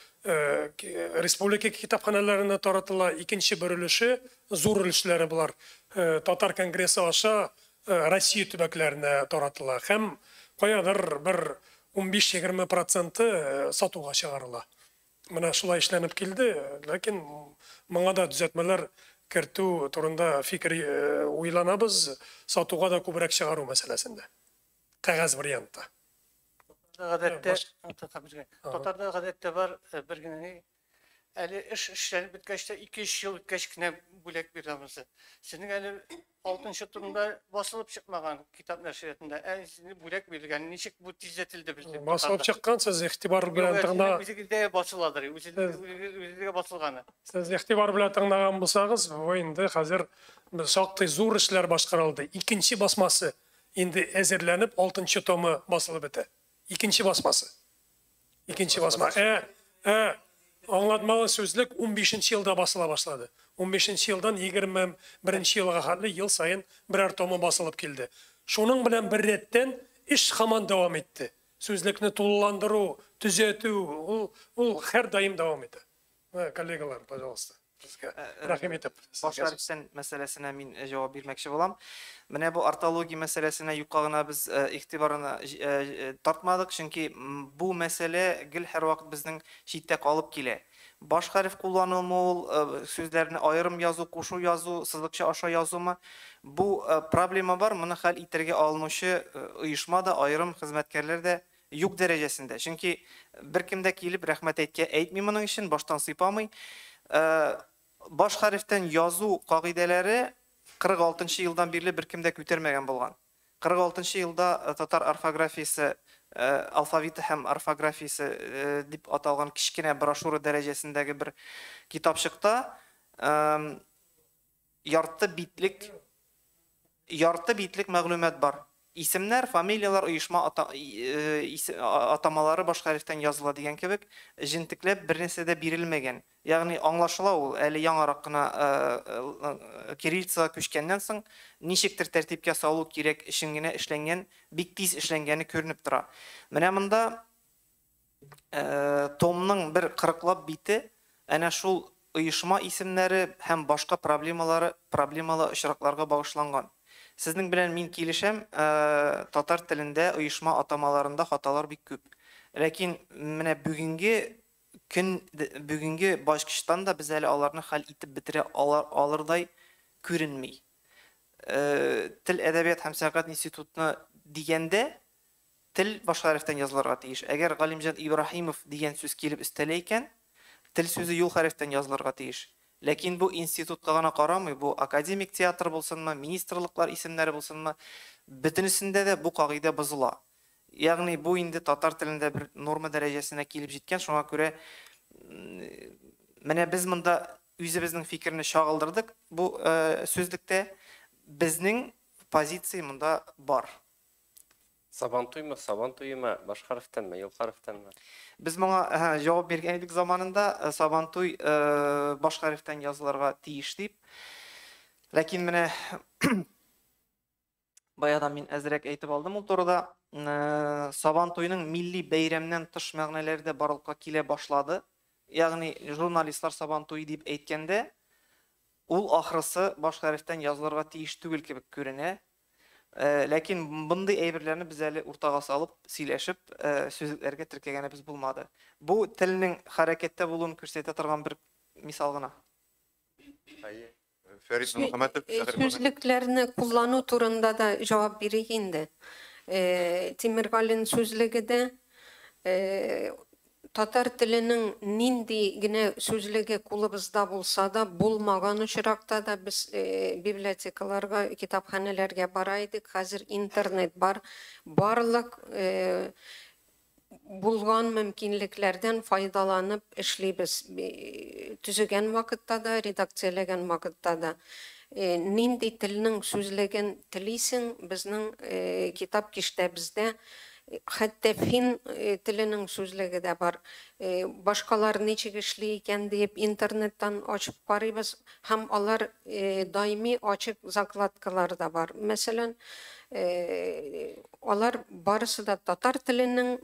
Speaker 2: республика китапханәләренә таратыла, икенче бер өлеше, зур өлешләре булар, Татар конгрессы аша Россия төбәкләренә таратыла һәм каядыр бер 15-20% сатуга чыгарыла. Менә шулай эшләнеп килде, ләкин моңа да төзәтмәләр кертү турында фикер уйланабыз, сатуга да күбрәк чыгару мәсьәләсендә. Кәгазь вариантта.
Speaker 7: Гадәттә, татарда гадәттә бар бер генә ни, Әле эш эшләнеп беткәч тә 2-3 ел үткәч кенә бүләк бирә монысы. Сезнең әле 6 томда басылып чыкмаган китап нәшриятында. Ә сезнең бүләк бирелгән. Ничек бу тизләтелде безнең?
Speaker 2: Басылып чыккан, сез игътибар белән тыңла.
Speaker 7: Үзегездә басыладыр, үзегездә басылганы.
Speaker 2: Сез игътибар белән тыңлаган булсагыз, бу инде хәзер шактый зур эшләр башкарылды. Икенче басмасы инде әзерләнеп, 6 томы басылып бетә. Икенче басмасы. Икенче басма. Аңлатмалы сүзлек 15 елда басыла башлады. 15 елдан 21 елга хәтле ел саен берәр томы басылып килде. Шуның белән бер рәттән эш һаман дәвам итте. Сүзлекне тулыландыру, төзәтү, ул һәр даим дәвам итә. Коллегалар, пожалуйста. Рәхим итеп.
Speaker 3: Баш хәрефтән мәсьәләсенә мин җавап бирмәкче булам. Менә бу ортология мәсьәләсенә юкка гына без игътибарны тартмадык, чөнки бу мәсьәлә гел һәрвакыт безнең читтә калып килә. Баш хәреф куллануымы ул, сүзләрне аерым язу, кушу язу, сызыкча аша язумы? Бу проблема бар, моны хәл итәргә алынучы оешма да, аерым хезмәткәрләр дә юк дәрәҗәсендә. Чөнки беркем дә килеп рәхмәт әйткә әйтми моның өчен, баштан сыйпамый. Баш хәрефтән язу кагыйдәләре 46 елдан бирле беркем дә күтәрмәгән булган. 46 елда татар орфографиясе, алфавиты һәм орфографиясе дип аталган кечкенә брошюра дәрәҗәсендәге бер китапчыкта ярты битлек мәгълүмат бар. Исемнәр, фамилияләр, оешма атамалары баш хәрефтән языла дигән кебек, җентекләп бер нәрсә дә бирелмәгән. Ягъни аңлашыла ул, әле яңарак кына кириллицага күчкәннән соң ничектер тәртипкә салу кирәк өчен генә эшләнгән, бик тиз эшләнгәне күренеп тора. Менә монда томның бер 40лап бите әнә шул оешма исемнәре һәм башка проблемалары, проблемалы очракларга багышланган. Сезнең белән мин килешәм, татар телендә оешма атамаларында хаталар бик күп. Ләкин менә бүгенге көн, бүгенге башкычтан да без әле аларны хәл итеп бетерә алырдай күренми. Тел, әдәбият һәм сәнгать институтны дигәндә тел баш хәрефтән язылырга тиеш. Әгәр Галимҗан Ибраһимов дигән сүз килеп өстәлә икән, тел сүзе юл хәрефтән язылырга тиеш. Ләкин бу институтка гына карамый, бу академик театр булсынмы, министрлыклар исемнәре булсынмы, бөтенесендә дә бу кагыйдә бозыла. Ягъни бу инде татар телендә бер норма дәрәҗәсенә килеп җиткән, шуңа күрә менә без монда үзебезнең фикерне чагылдырдык бу сүзлектә. Безнең позиция монда бар.
Speaker 1: Сабантуймы, Сабантуймы, баш хәрефтәнме, юл хәрефтәнме?
Speaker 3: Без моңа җавап биргән идек заманында, Сабантуй баш хәрефтән язылырга тиеш дип. Ләкин менә баядан мин әзрәк әйтеп алдым ул турыда. Сабантуйның милли бәйрәмнән тыш мәгънәләре дә барлыкка килә башлады. Ягъни журналистлар Сабантуй дип әйткәндә, ул ахрысы баш хәрефтән язылырга тиеш түгел кебек күренә. Ләкин мондый әйберләрне без әле уртага салып, сөйләшеп, сүзлекләргә теркәгәнебез булмады. Бу телнең хәрәкәттә булуын күрсәтә торган бер мисал гына.
Speaker 8: Фәрит Мөхәммәтов,
Speaker 4: Сүзлекләрне куллану турында да җавап бирик инде. Тимергалин сүзлеге дә татар теленең нинди генә сүзлеге кулыбызда булса да, булмаган очракта да без библиотекаларга, китапханәләргә бара идек. Хәзер интернет бар. Барлык булган мөмкинлекләрдән файдаланып эшлибез. Төзегән вакытта да, редакцияләгән вакытта да. Нинди телнең сүзлеген телисең, безнең китап киштәбездә хәтта фин теленең сүзлеге дә бар. Башкалар ничек эшли икән дип интернеттан ачып карыйбыз һәм алар даими ачык закладкалар да бар. Мәсәлән, алар барысы да татар теленең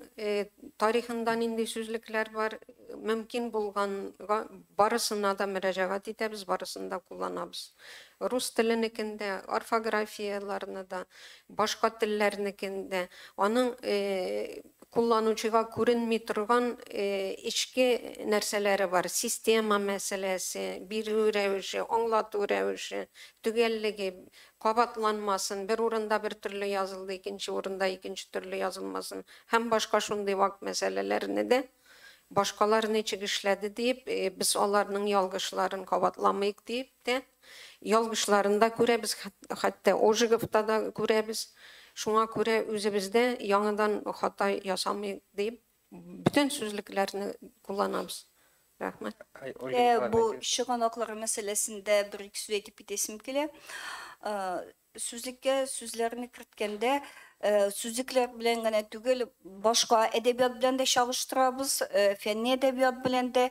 Speaker 4: тарихында нинди сүзлекләр бар, мөмкин булганга барысына да мөрәҗәгать итәбез, барысын да кулланабыз. Рус теленекен дә, орфографияләрне дә, башка телләрнекен дә. Аның кулланучыга күренми торган эчке нәрсәләре бар. Система мәсьәләсе, бирү рәвеше, аңлату рәвеше, төгәллеге, кабатланмасын, бер урында бер төрле язылды, икенче урында икенче төрле язылмасын һәм башка шундый вак мәсьәләләрне дә Башкалар ничек эшләде дип, без аларның ялгышларын кабатламыйк дип тә, ялгышларын да күрәбез, хәтта Ожеговта да күрәбез. Шуңа күрә үзебездә яңадан хата ясамыйк дип, бөтен сүзлекләрне кулланабыз. Рәхмәт.
Speaker 5: Бу чыганаклар мәсьәләсендә бер ике сүз әйтеп китәсем килә. Сүзлеккә сүзләрне керткәндә сүзлекләр белән генә түгел, башка әдәбият белән дә чагыштырабыз, фәнни әдәбият белән дә,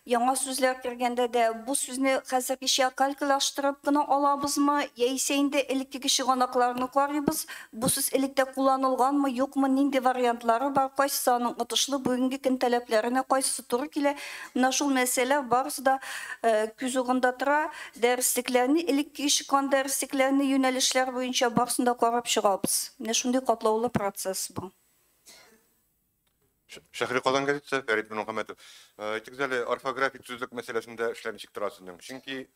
Speaker 5: яңа сүзләр кергәндә дә бу сүзне хәзергечә калькалаштырып кына алабызмы, яисә инде элеккеге чыганакларны карыйбыз, бу сүз электә кулланылганмы, юкмы, нинди вариантлары бар, кайсысы аның отышлы, бүгенге көн таләпләренә кайсысы туры килә. Менә шул мәсьәлә барысы да күз угында тора. Дәреслекләрне, элеккеге чыккан дәреслекләрне юнәлешләр буенча барысын да карап чыгабыз. Менә шундый катлаулы процесс бу.
Speaker 8: Шәһри Казан газетасы, Фәрит Мөхәммәтов. Әйтегез әле, орфографик сүзлек мәсьәләсендә эшләр ничек тора сезнең? Чөнки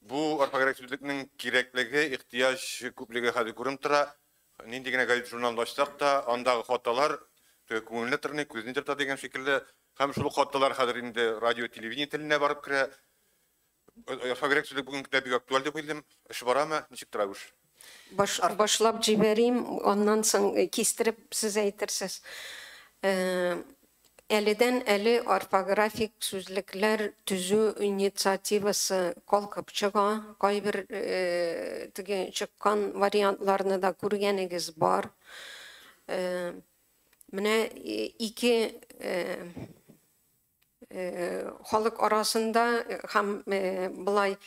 Speaker 8: бу орфографик сүзлекнең кирәклеге, ихтыяҗ күплеге хәзер күренеп тора. Нинди генә газет журналын ачсак та, андагы хаталар күңелне тырный, күзне тырта дигән шикелле. Һәм шул хаталар хәзер инде радио, телевидение теленә барып керә. Орфографик сүзлек бүгенге көндә бик актуаль дип уйлыйм. Эш барамы? Ничек тора бу эш?
Speaker 4: Башлап җибәрим, аннан соң кистереп сез әйтерсез. Әледән әле орфографик сүзлекләр төзү инициативасы калкып чыга. Кайбер теге чыккан вариантларны да күргәнегез бар. Менә ике халык арасында һәм былай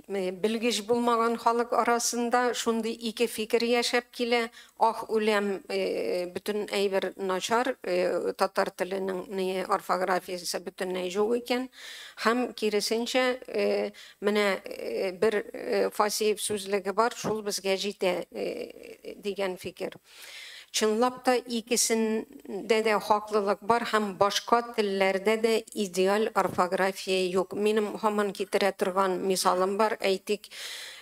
Speaker 4: белгеч булмаган халык арасында шундый ике фикер яшәп килә. Ах, үләм, бөтен әйбер начар, татар теленең орфографиясе бөтенләй юк икән. Һәм киресенчә, менә бер Фасиев сүзлеге бар, шул безгә җитә дигән фикер. Чынлап та икесендә дә хаклылык бар һәм башка телләрдә дә идеаль орфография юк. Минем һаман китерә торган мисалым бар, әйтик,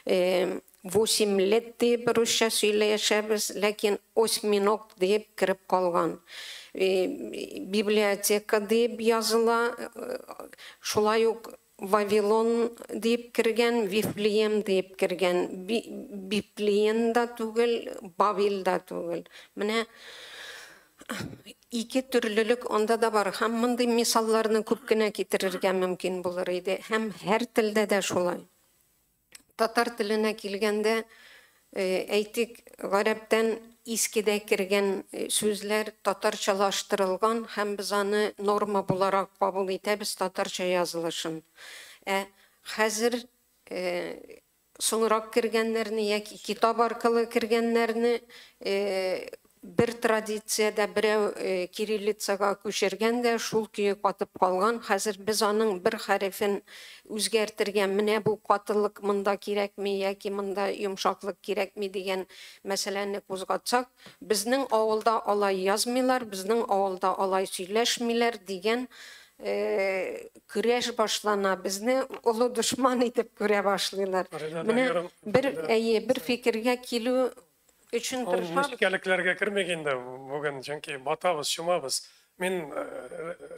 Speaker 4: 8 лет дип русча сөйләшәбез, ләкин осьминог дип кереп калган. Библиотека дип языла, шулай ук Вавилон дип кергән, Вифлеем дип кергән, Биплиен да түгел, Бабил да түгел. Менә ике төрлелек анда да бар. Һәм мондый мисалларны күп кенә китерергә мөмкин булыр иде. Һәм һәр телдә дә шулай. Татар теленә килгәндә, әйтик, гарәптән искедә кергән сүзләр татарчалаштырылган һәм без аны норма буларак кабул итәбез татарча язылышын. Ә хәзер соңрак кергәннәрне яки китап аркылы кергәннәрне бер традициядә берәү кириллицага күчергән дә шул көе катып калган. Хәзер без аның бер хәрефен үзгәртергә, менә бу катылык монда кирәкми яки монда йомшаклык кирәкми дигән мәсьәләне кузгатсак, безнең авылда алай язмыйлар, безнең авылда алай сөйләшмиләр дигән көрәш башлана, безне олы дошман итеп күрә башлыйлар. Менә бер, әйе, бер фикергә килү өчен тырышабыз.
Speaker 2: Нечкәлекләргә кермик инде бүген, чөнки батабыз, чумабыз. Мин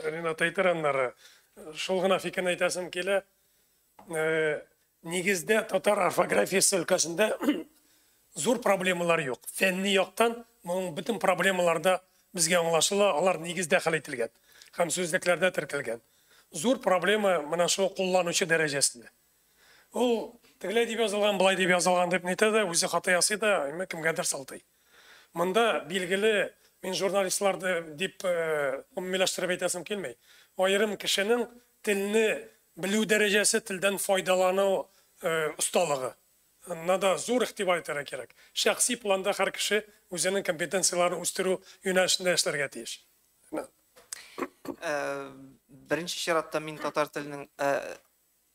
Speaker 2: Ренат әйтер аннары, шул гына фикерне әйтәсем килә. Нигездә татар орфографиясе өлкәсендә зур проблемалар юк. Фәнни яктан моның бөтен проблемалар да безгә аңлашыла, алар нигездә хәл ителгән һәм сүзлекләрдә теркәлгән. Зур проблема менә шул кулланучы дәрәҗәсендә. Ул тегеләй дип язылган, былай дип язылган дип нитә дә, үзе хата ясый да, әмма кемгәдер салтый. Монда билгеле, мин журналистларны дип гомумиләштереп әйтәсем килми. Аерым кешенең телне белү дәрәҗәсе, телдән файдалану осталыгы. Надо зур игътибар итәргә кирәк. Шәхси планда һәр кеше үзенең компетенцияләрен үстерү юнәлешендә эшләргә тиеш.
Speaker 3: Беренче чиратта мин татар теленең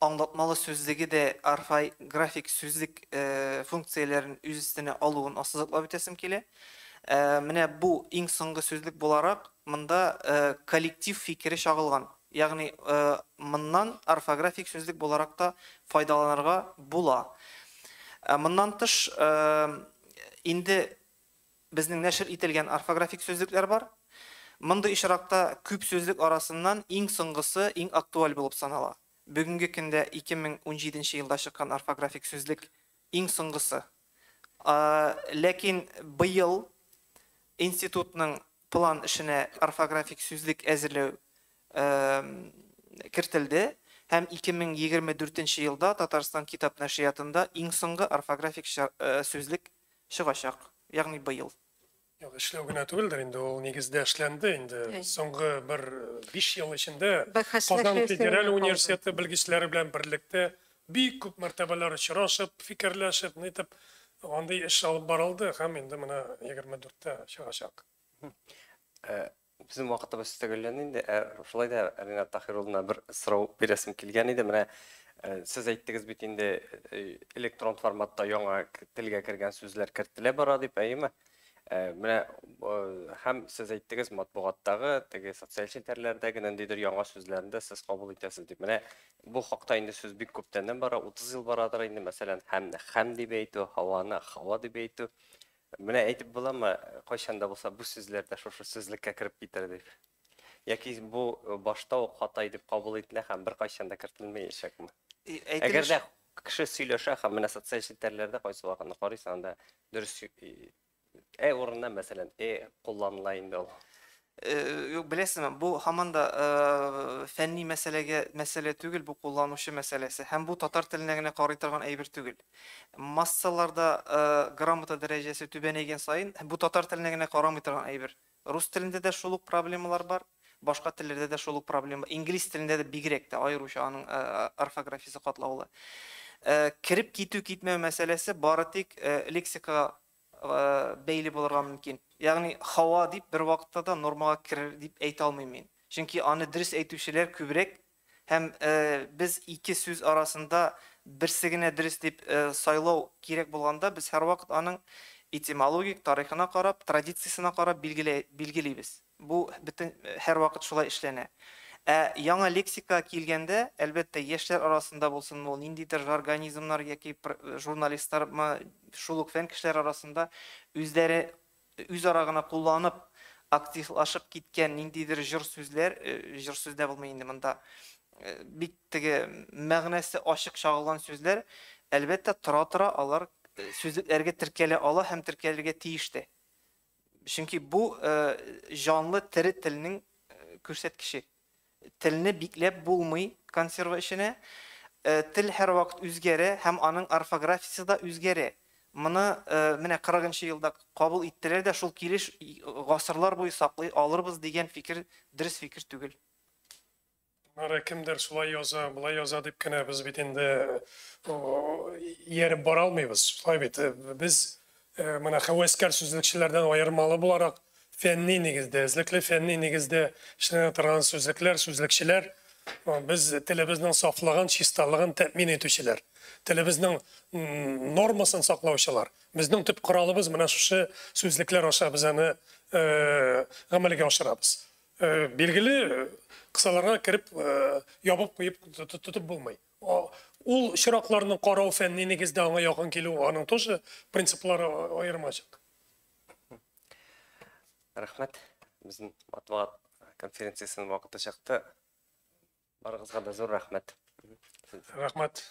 Speaker 3: аңлатмалы сүзлеге дә орфографик сүзлек функцияләрен үз өстенә алуын ассызыклап үтәсем килә. Менә бу иң соңгы сүзлек буларак монда коллектив фикере чагылган. Ягъни моннан орфографик сүзлек буларак та файдаланырга була. Моннан тыш инде безнең нәшер ителгән орфографик сүзлекләр бар. Мондый очракта күп сүзлек арасыннан иң соңгысы иң актуаль булып санала. Бүгенге көндә 2017 елда чыккан орфографик сүзлек иң соңгысы. Ләкин быел институтның план эшенә орфографик сүзлек әзерләү кертелде һәм 2024 елда Татарстан китап нәшриятында иң соңгы орфографик сүзлек чыгачак, ягъни быел.
Speaker 2: Юк, эшләү генә түгелдер инде, ул нигездә эшләнде инде. Соңгы бер 5 ел эчендә Казан федераль университеты белгечләре белән берлектә бик күп мәртәбәләр очрашып, фикерләшеп, нитеп андый эш алып барылды һәм инде менә 24-тә чыгачак.
Speaker 1: Безнең вакытыбыз төгәлләнде инде. Шулай да Ренат Таһир улына бер сорау бирәсем килгән иде. Менә сез әйттегез бит инде, электрон форматта яңа телгә кергән сүзләр кертелә бара дип, әйеме? Менә һәм сез әйттегез, матбугаттагы, теге социаль челтәрләрдәге ниндидер яңа сүзләрне дә сез кабул итәсез дип. Менә бу хакта инде сүз бик күптәннән бара, 30 ел барадыр инде, мәсәлән, һәмне хәм дип әйтү, һаваны һава дип әйтү. Менә әйтеп буламы, кайчан да булса бу сүзләр дә шушы сүзлеккә кереп китәр дип? Яки бу башта ук хата дип кабул ителә һәм беркайчан да кертелмәячәкме? Әгәр дә кеше сөйләшә һәм менә социаль челтәрләрдә кайсы вакытны карыйсың, анда дөрес ә урынына, мәсәлән, э кулланыла инде ул.
Speaker 3: Юк, беләсезме, бу һаман да фәнни мәсьәләгә мәсьәлә түгел, бу кулланучы мәсьәләсе. Һәм бу татар теленә генә карый торган әйбер түгел. Массаларда грамота дәрәҗәсе түбәнәйгән саен, бу татар теленә генә карамый торган әйбер. Рус телендә дә шул ук проблемалар бар, башка телләрдә дә шул ук проблема. Инглиз телендә дә бигрәк тә, аеруча аның орфографиясе катлаулы. Кереп китү-китмәү мәсьәләсе бары тик лексикага бәйле булырга мөмкин. Ягъни һава дип бер вакытта да нормага керер дип әйтә алмыйм мин. Чөнки аны дөрес әйтүчеләр күбрәк һәм без ике сүз арасында берсе генә дөрес дип сайлау кирәк булганда, без һәрвакыт аның этимологик тарихына карап, традициясенә карап билгелибез. Бу бөтен һәрвакыт шулай эшләнә. Ә яңа лексика килгәндә, әлбәттә, яшьләр арасында булсын ул, ниндидер жаргонизмнар яки журналистлармы, шул ук фән кешеләр арасында үзләре үзара гына кулланып, активлашып киткән ниндидер җыр сүзләр, җыр сүз дә булмый инде монда, бик теге мәгънәсе ачык чагылган сүзләр, әлбәттә, тора-тора алар сүзлекләргә теркәлә ала һәм теркәлергә тиеш тә. Чөнки бу җанлы тере телнең күрсәткече. Телне бикләп булмый консерва эченә. Тел һәрвакыт үзгәрә һәм аның орфографиясе дә үзгәрә. Моны менә 40 елда кабул иттеләр дә, шул килеш гасырлар буе саклый алырбыз дигән фикер дөрес фикер түгел.
Speaker 2: Ары кемдер шулай яза, болай яза дип кенә без бит инде ияреп бара алмыйбыз. Шулай бит, без менә һәвәскәр сүзлекчеләрдән аермалы буларак фәнни нигездә, эзлекле фәнни нигездә эшләнә торган сүзлекләр, сүзлекчеләр, без телебезнең сафлыгын, чисталыгын тәэмин итүчеләр, телебезнең нормасын саклаучылар. Безнең төп коралыбыз менә шушы сүзлекләр аша без аны гамәлгә ашырабыз. Билгеле, кысаларга кереп, ябып куеп тотып булмый. Ул чиракларны карау фәнни нигездә аңа якын килү, аның тоже принциплары аермачык.
Speaker 1: Рәхмәт. Безнең матбугат конференциясенең вакыты чыкты. Барыгызга да зур рәхмәт.
Speaker 2: Рәхмәт.